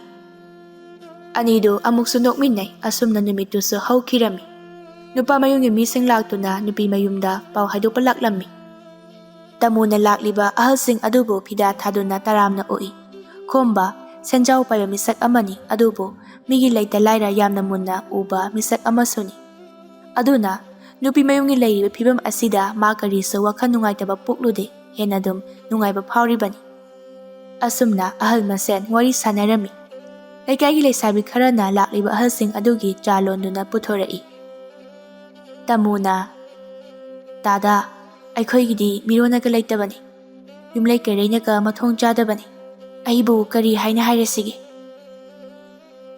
ꯑꯅꯤꯗꯨ ꯑꯃꯨꯛꯁꯨ ꯅꯣꯛꯃꯤꯟꯅꯩ꯫ ꯑꯁꯨꯝꯅ ꯅꯨꯃꯤꯠꯇꯨꯁꯨ ꯍꯧꯈꯤꯔꯝꯃꯤ꯫ ꯅꯨꯄꯥ ꯃꯌꯨꯝꯒꯤ ꯃꯤꯁꯤꯡ ꯂꯥꯛꯇꯨꯅ ꯅꯨꯄꯤ ꯃꯌꯨꯝꯗ ꯄꯥꯎ ꯍꯥꯏꯗꯣꯛꯄ ꯂꯥꯛꯂꯝꯃꯤ꯫ ꯇꯥꯃꯣꯅ ꯂꯥꯛꯂꯤꯕ ꯑꯍꯜꯁꯤꯡ ꯑꯗꯨꯕꯨ ꯐꯤꯗꯥ ꯊꯥꯗꯨꯅ ꯇꯔꯥꯝꯅ ꯑꯣꯛꯏ꯫ ꯈꯣꯝꯕ, ꯁꯦꯟꯖꯥꯎ ꯄꯥꯏꯕ ꯃꯤꯁꯛ ꯑꯃꯅꯤ, ꯑꯗꯨꯕꯨ ꯃꯤꯒꯤ ꯂꯩꯇ ꯂꯥꯏꯔ ꯌꯥꯝꯅ ꯃꯨꯟꯅ ꯎꯕ ꯃꯤꯁꯛ ꯑꯃꯁꯨꯅꯤ꯫ ꯑꯗꯨꯅ ꯅꯨꯄꯤ ꯃꯌꯨꯝꯒꯤ ꯂꯩꯔꯤꯕ ꯐꯤꯕꯝ ꯑꯁꯤꯗ ꯃꯥ ꯀꯔꯤꯁꯨ ꯋꯥꯈꯜ ꯅꯨꯡꯉꯥꯏꯇꯕ ꯄꯣꯛꯂꯨꯗꯦ, ꯍꯦꯟꯅ ꯑꯗꯨꯝ ꯅꯨꯡꯉꯥꯏꯕ ꯐꯥꯎꯔꯤꯕꯅꯤ꯫ ꯑꯁꯨꯝꯅ ꯑꯍꯜ ꯃꯁꯦꯟ ꯋꯥꯔꯤ ꯁꯥꯟꯅꯔꯝꯃꯤ꯫ ꯂꯩꯀꯥꯏꯒꯤ ꯂꯩꯁꯥꯕꯤ ꯈꯔꯅ ꯂꯥꯛꯂꯤꯕ ꯑꯍꯜꯁꯤꯡ ꯑꯗꯨꯒꯤ ꯆꯥ ꯂꯣꯟꯗꯨꯅ ꯄꯨꯊꯣꯔꯛꯏ꯫ ꯇꯥꯃꯣꯅ, "ꯇꯥꯗꯥ, ꯑꯩꯈꯣꯏꯒꯤꯗꯤ ꯃꯤꯔꯣꯟꯅꯒ ꯂꯩꯇꯕꯅꯤ꯫ ꯌꯨꯝꯂꯩ ꯀꯩꯔꯩꯅꯒ ꯃꯊꯣꯡ ꯆꯥꯗꯕꯅꯤ꯫ ꯑꯩꯕꯨ ꯀꯔꯤ ꯍꯥꯏꯅ ꯍꯥꯏꯔꯁꯤꯒꯦ?"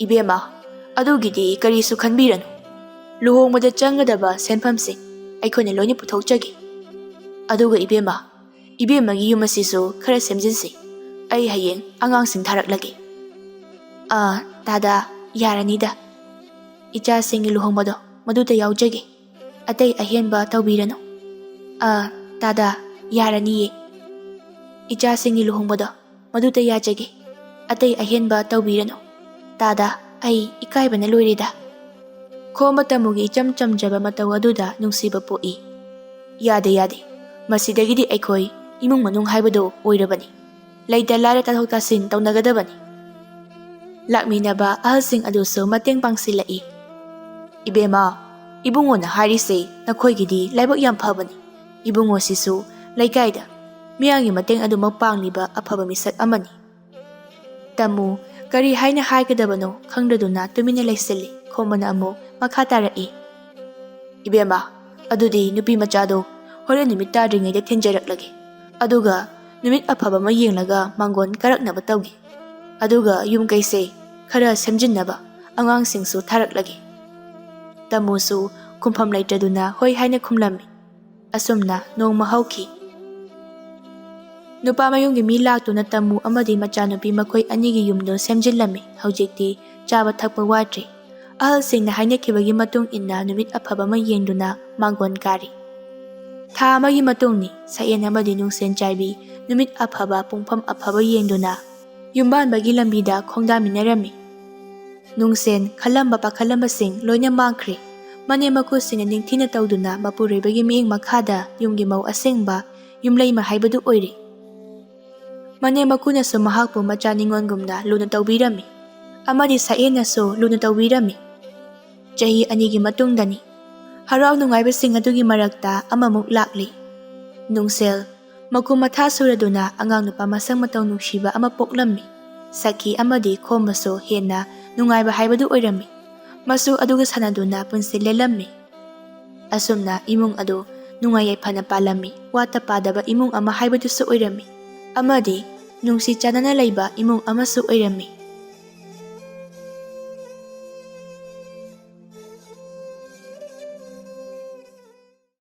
"ꯏꯕꯦꯝꯃ, ꯑꯗꯨꯒꯤꯗꯤ ꯀꯔꯤꯁꯨ ꯈꯟꯕꯤꯔꯅꯨ꯫ ꯂꯨꯍꯣꯡꯕꯗ ꯆꯪꯒꯗꯕ ꯁꯦꯟꯐꯝꯁꯤꯡ ꯑꯩꯈꯣꯏꯅ ꯂꯣꯏꯅ ꯄꯨꯊꯣꯛꯆꯒꯦ꯫ ꯑꯗꯨꯒ ꯏꯕꯦꯝꯃ, ꯏꯕꯦꯝꯃꯒꯤ ꯌꯨꯝ ꯑꯁꯤꯁꯨ ꯈꯔ ꯁꯦꯝꯖꯤꯟꯁꯤ꯫ ꯑꯩ ꯍꯌꯦꯡ ꯑꯉꯥꯡꯁꯤꯡ ꯊꯥꯔꯛꯂꯒꯦ꯫" "ꯑꯥ, ꯇꯥꯗꯥ, ꯌꯥꯔꯅꯤꯗ꯫ ꯏꯆꯥꯁꯤꯡꯒꯤ ꯂꯨꯍꯣꯡꯕꯗꯣ ꯃꯗꯨꯗ ꯌꯥꯎꯖꯒꯦ꯫ ꯑꯇꯩ ꯑꯍꯦꯟꯕ ꯇꯧꯕꯤꯔꯅꯨ꯫" "ꯑꯥ, ꯇꯥꯗꯥ, ꯌꯥꯔꯅꯤꯌꯦ꯫ ꯏꯆꯥꯁꯤꯡꯒꯤ ꯂꯨꯍꯣꯡꯕꯗꯣ ꯃꯗꯨꯗ ꯌꯥꯖꯒꯦ꯫ ꯑꯇꯩ ꯑꯍꯦꯟꯕ ꯇꯧꯕꯤꯔꯅꯨ꯫ ꯇꯥꯗꯥ, ꯑꯩ ꯏꯀꯥꯏꯕꯅ ꯂꯣꯏꯔꯦꯗ꯫" ꯈꯣꯝꯕ ꯇꯥꯃꯣꯒꯤ ꯏꯆꯝ ꯆꯝꯖꯕ ꯃꯇꯧ ꯑꯗꯨꯗ ꯅꯨꯡꯁꯤꯕ ꯄꯣꯛꯏ꯫ "ꯌꯥꯗꯦ, ꯌꯥꯗꯦ꯫ ꯃꯁꯤꯗꯒꯤꯗꯤ ꯑꯩꯈꯣꯏ ꯏꯃꯨꯡ ꯃꯅꯨꯡ ꯍꯥꯏꯕꯗꯨ ꯑꯣꯏꯔꯕꯅꯤ꯫ ꯂꯩꯇ ꯂꯥꯏꯔ ꯇꯥꯊꯣꯛ ꯇꯥꯁꯤꯟ ꯇꯧꯅꯒꯗꯕꯅꯤ꯫" ꯂꯥꯛꯃꯤꯟꯅꯕ ꯑꯍꯜꯁꯤꯡ ꯑꯗꯨꯁꯨ ꯃꯇꯦꯡ ꯄꯥꯡꯁꯤꯜꯂꯛꯏ꯫ "ꯏꯕꯦꯝꯃ, ꯏꯕꯨꯡꯉꯣꯅ ꯍꯥꯏꯔꯤꯁꯦ ꯅꯈꯣꯏꯒꯤꯗꯤ ꯂꯥꯏꯕꯛ ꯌꯥꯝ ꯐꯕꯅꯤ꯫ ꯏꯕꯨꯡꯉꯣꯁꯤꯁꯨ ꯂꯩꯀꯥꯏꯗ ꯃꯤꯌꯥꯝꯒꯤ ꯃꯇꯦꯡ ꯑꯗꯨꯃꯛ ꯄꯥꯡꯂꯤꯕ ꯑꯐꯕ ꯃꯤꯁꯛ ꯑꯃꯅꯤ꯫" ꯇꯥꯃꯣ ꯀꯔꯤ ꯍꯥꯏꯅ ꯍꯥꯏꯒꯗꯕꯅꯣ ꯈꯪꯗꯗꯨꯅ ꯇꯨꯃꯤꯟꯅ ꯂꯩꯁꯤꯜꯂꯤ꯫ ꯈꯣꯝꯕꯅ ꯑꯃꯨꯛ ꯃꯈꯥ ꯇꯥꯔꯛꯏ꯫ "ꯏꯕꯦꯝꯃ, ꯑꯗꯨꯗꯤ ꯅꯨꯄꯤ ꯃꯆꯥꯗꯣ ꯍꯣꯔꯦꯟ ꯅꯨꯃꯤꯠ ꯇꯥꯗ꯭ꯔꯤꯉꯩꯗ ꯊꯤꯟꯖꯔꯛꯂꯒꯦ꯫ ꯑꯗꯨꯒ ꯅꯨꯃꯤꯠ ꯑꯐꯕ ꯑꯃ ꯌꯦꯡꯂꯒ ꯃꯥꯡꯒꯣꯟ ꯀꯥꯔꯛꯅꯕ ꯇꯧꯒꯦ꯫ ꯑꯗꯨꯒ ꯌꯨꯝ ꯀꯩꯁꯦ ꯈꯔ ꯁꯦꯝꯖꯤꯟꯅꯕ ꯑꯉꯥꯡꯁꯤꯡꯁꯨ ꯊꯥꯔꯛꯂꯒꯦ꯫ ꯇꯥꯃꯨꯁꯨ ꯈꯨꯝꯐꯝ ꯂꯩꯇ꯭ꯔꯗꯨꯅ ꯍꯣꯏ ꯍꯥꯏꯅ ꯈꯨꯝꯂꯝꯃꯤ꯫ ꯑꯁꯨꯝꯅ ꯅꯣꯡꯃ ꯍꯧꯈꯤ꯫ ꯅꯨꯄꯥ ꯃꯌꯨꯝꯒꯤ ꯃꯤ ꯂꯥꯛꯇꯨꯅ ꯇꯥꯃꯨ ꯑꯃꯗꯤ ꯃꯆꯥꯅꯨꯄꯤ ꯃꯈꯣꯏ ꯑꯅꯤꯒꯤ ꯌꯨꯝꯗꯨ ꯁꯦꯝꯖꯤꯜꯂꯝꯃꯤ꯫ ꯍꯧꯖꯤꯛꯇꯤ ꯆꯥꯕ ꯊꯛꯄ ꯋꯥꯠꯇ꯭ꯔꯦ꯫ ꯑꯍꯜꯁꯤꯡꯅ ꯍꯥꯏꯅꯈꯤꯕꯒꯤ ꯃꯇꯨꯡ ꯏꯟꯅ ꯅꯨꯃꯤꯠ ꯑꯐꯕ ꯑꯃ ꯌꯦꯡꯗꯨꯅ ꯃꯥꯡꯒꯣꯟ ꯀꯥꯔꯤ꯫ ꯊꯥ ꯑꯃꯒꯤ ꯃꯇꯨꯡꯅꯤ꯫ ꯁꯛꯍꯦꯟ ꯑꯃꯗꯤ ꯅꯨꯡꯁꯦꯟ ꯆꯥꯏꯕꯤ ꯅꯨꯃꯤꯠ ꯑꯐꯕ ꯄꯨꯡꯐꯝ ꯑꯐꯕ ꯌꯦꯡꯗꯨꯅ ꯌꯨꯝꯕꯥꯟꯕꯒꯤ ꯂꯝꯕꯤꯗ ꯈꯣꯡꯗꯥꯃꯤꯟꯅꯔꯝꯃꯤ꯫ ꯅꯨꯡꯁꯦꯟ ꯈꯜꯂꯝꯕ ꯄꯥꯈꯠꯂꯝꯕꯁꯤꯡ ꯂꯣꯏꯅ ꯃꯥꯡꯈ꯭ꯔꯦ꯫ ꯃꯅꯦꯝ ꯃꯀꯨꯁꯤꯡꯅ ꯅꯤꯡꯊꯤꯅ ꯇꯧꯗꯨꯅ ꯃꯄꯨꯔꯣꯏꯕꯒꯤ ꯃꯤꯠꯌꯦꯡ ꯃꯈꯥꯗ ꯌꯨꯝꯒꯤ ꯃꯧ ꯑꯁꯦꯡꯕ ꯌꯨꯝꯂꯩꯃ ꯍꯥꯏꯕꯗꯨ ꯑꯣꯏꯔꯦ꯫ ꯃꯅꯦꯝ ꯃꯀꯨꯅꯁꯨ ꯃꯍꯥꯛꯄꯨ ꯃꯆꯥ ꯅꯤꯉꯣꯜꯒꯨꯝꯅ ꯂꯨꯅ ꯇꯧꯕꯤꯔꯝꯃꯤ ꯑꯃꯗꯤ ꯁꯛꯍꯦꯟꯅꯁꯨ ꯂꯨꯅ ꯇꯧꯕꯤꯔꯝꯃꯤ꯫ ꯆꯍꯤ ꯑꯅꯤꯒꯤ ꯃꯇꯨꯡꯗꯅꯤ꯫ ꯍꯔꯥꯎ ꯅꯨꯡꯉꯥꯏꯕꯁꯤꯡ ꯑꯗꯨꯒꯤ ꯃꯔꯛꯇ ꯑꯃꯃꯨꯛ ꯂꯥꯛꯂꯤ꯫ ꯅꯨꯡꯁꯦꯜ ꯃꯀꯨ ꯃꯊꯥ ꯁꯨꯔꯗꯨꯅ ꯑꯉꯥꯡ ꯅꯨꯄꯥ ꯃꯁꯛ ꯃꯇꯧ ꯅꯨꯡꯁꯤꯕ ꯑꯃ ꯄꯣꯛꯂꯝꯃꯤ꯫ ꯁꯛꯈꯤ ꯑꯃꯗꯤ ꯈꯣꯝꯕꯁꯨ ꯍꯦꯟꯅ ꯅꯨꯡꯉꯥꯏꯕ ꯍꯥꯏꯕꯗꯨ ꯑꯣꯏꯔꯝꯃꯤ꯫ ꯃꯆꯨ ꯑꯗꯨꯒ ꯁꯥꯟꯅꯗꯨꯅ ꯄꯨꯟꯁꯤ ꯂꯦꯜꯂꯝꯃꯤ꯫ ꯑꯁꯨꯝꯅ ꯏꯃꯨꯡ ꯑꯗꯨ ꯅꯨꯡꯉꯥꯏ ꯌꯥꯏꯐꯅ ꯄꯥꯜꯂꯝꯃꯤ꯫ ꯋꯥꯠꯇ ꯄꯥꯗꯕ ꯏꯃꯨꯡ ꯑꯃ ꯍꯥꯏꯕꯗꯨꯁꯨ ꯑꯣꯏꯔꯝꯃꯤ꯫ ꯑꯃꯗꯤ ꯅꯨꯡꯁꯤ ꯆꯥꯟꯅꯅ ꯂꯩꯕ ꯏꯃꯨꯡ ꯑꯃꯁꯨ ꯑꯣꯏꯔꯝꯃꯤ꯫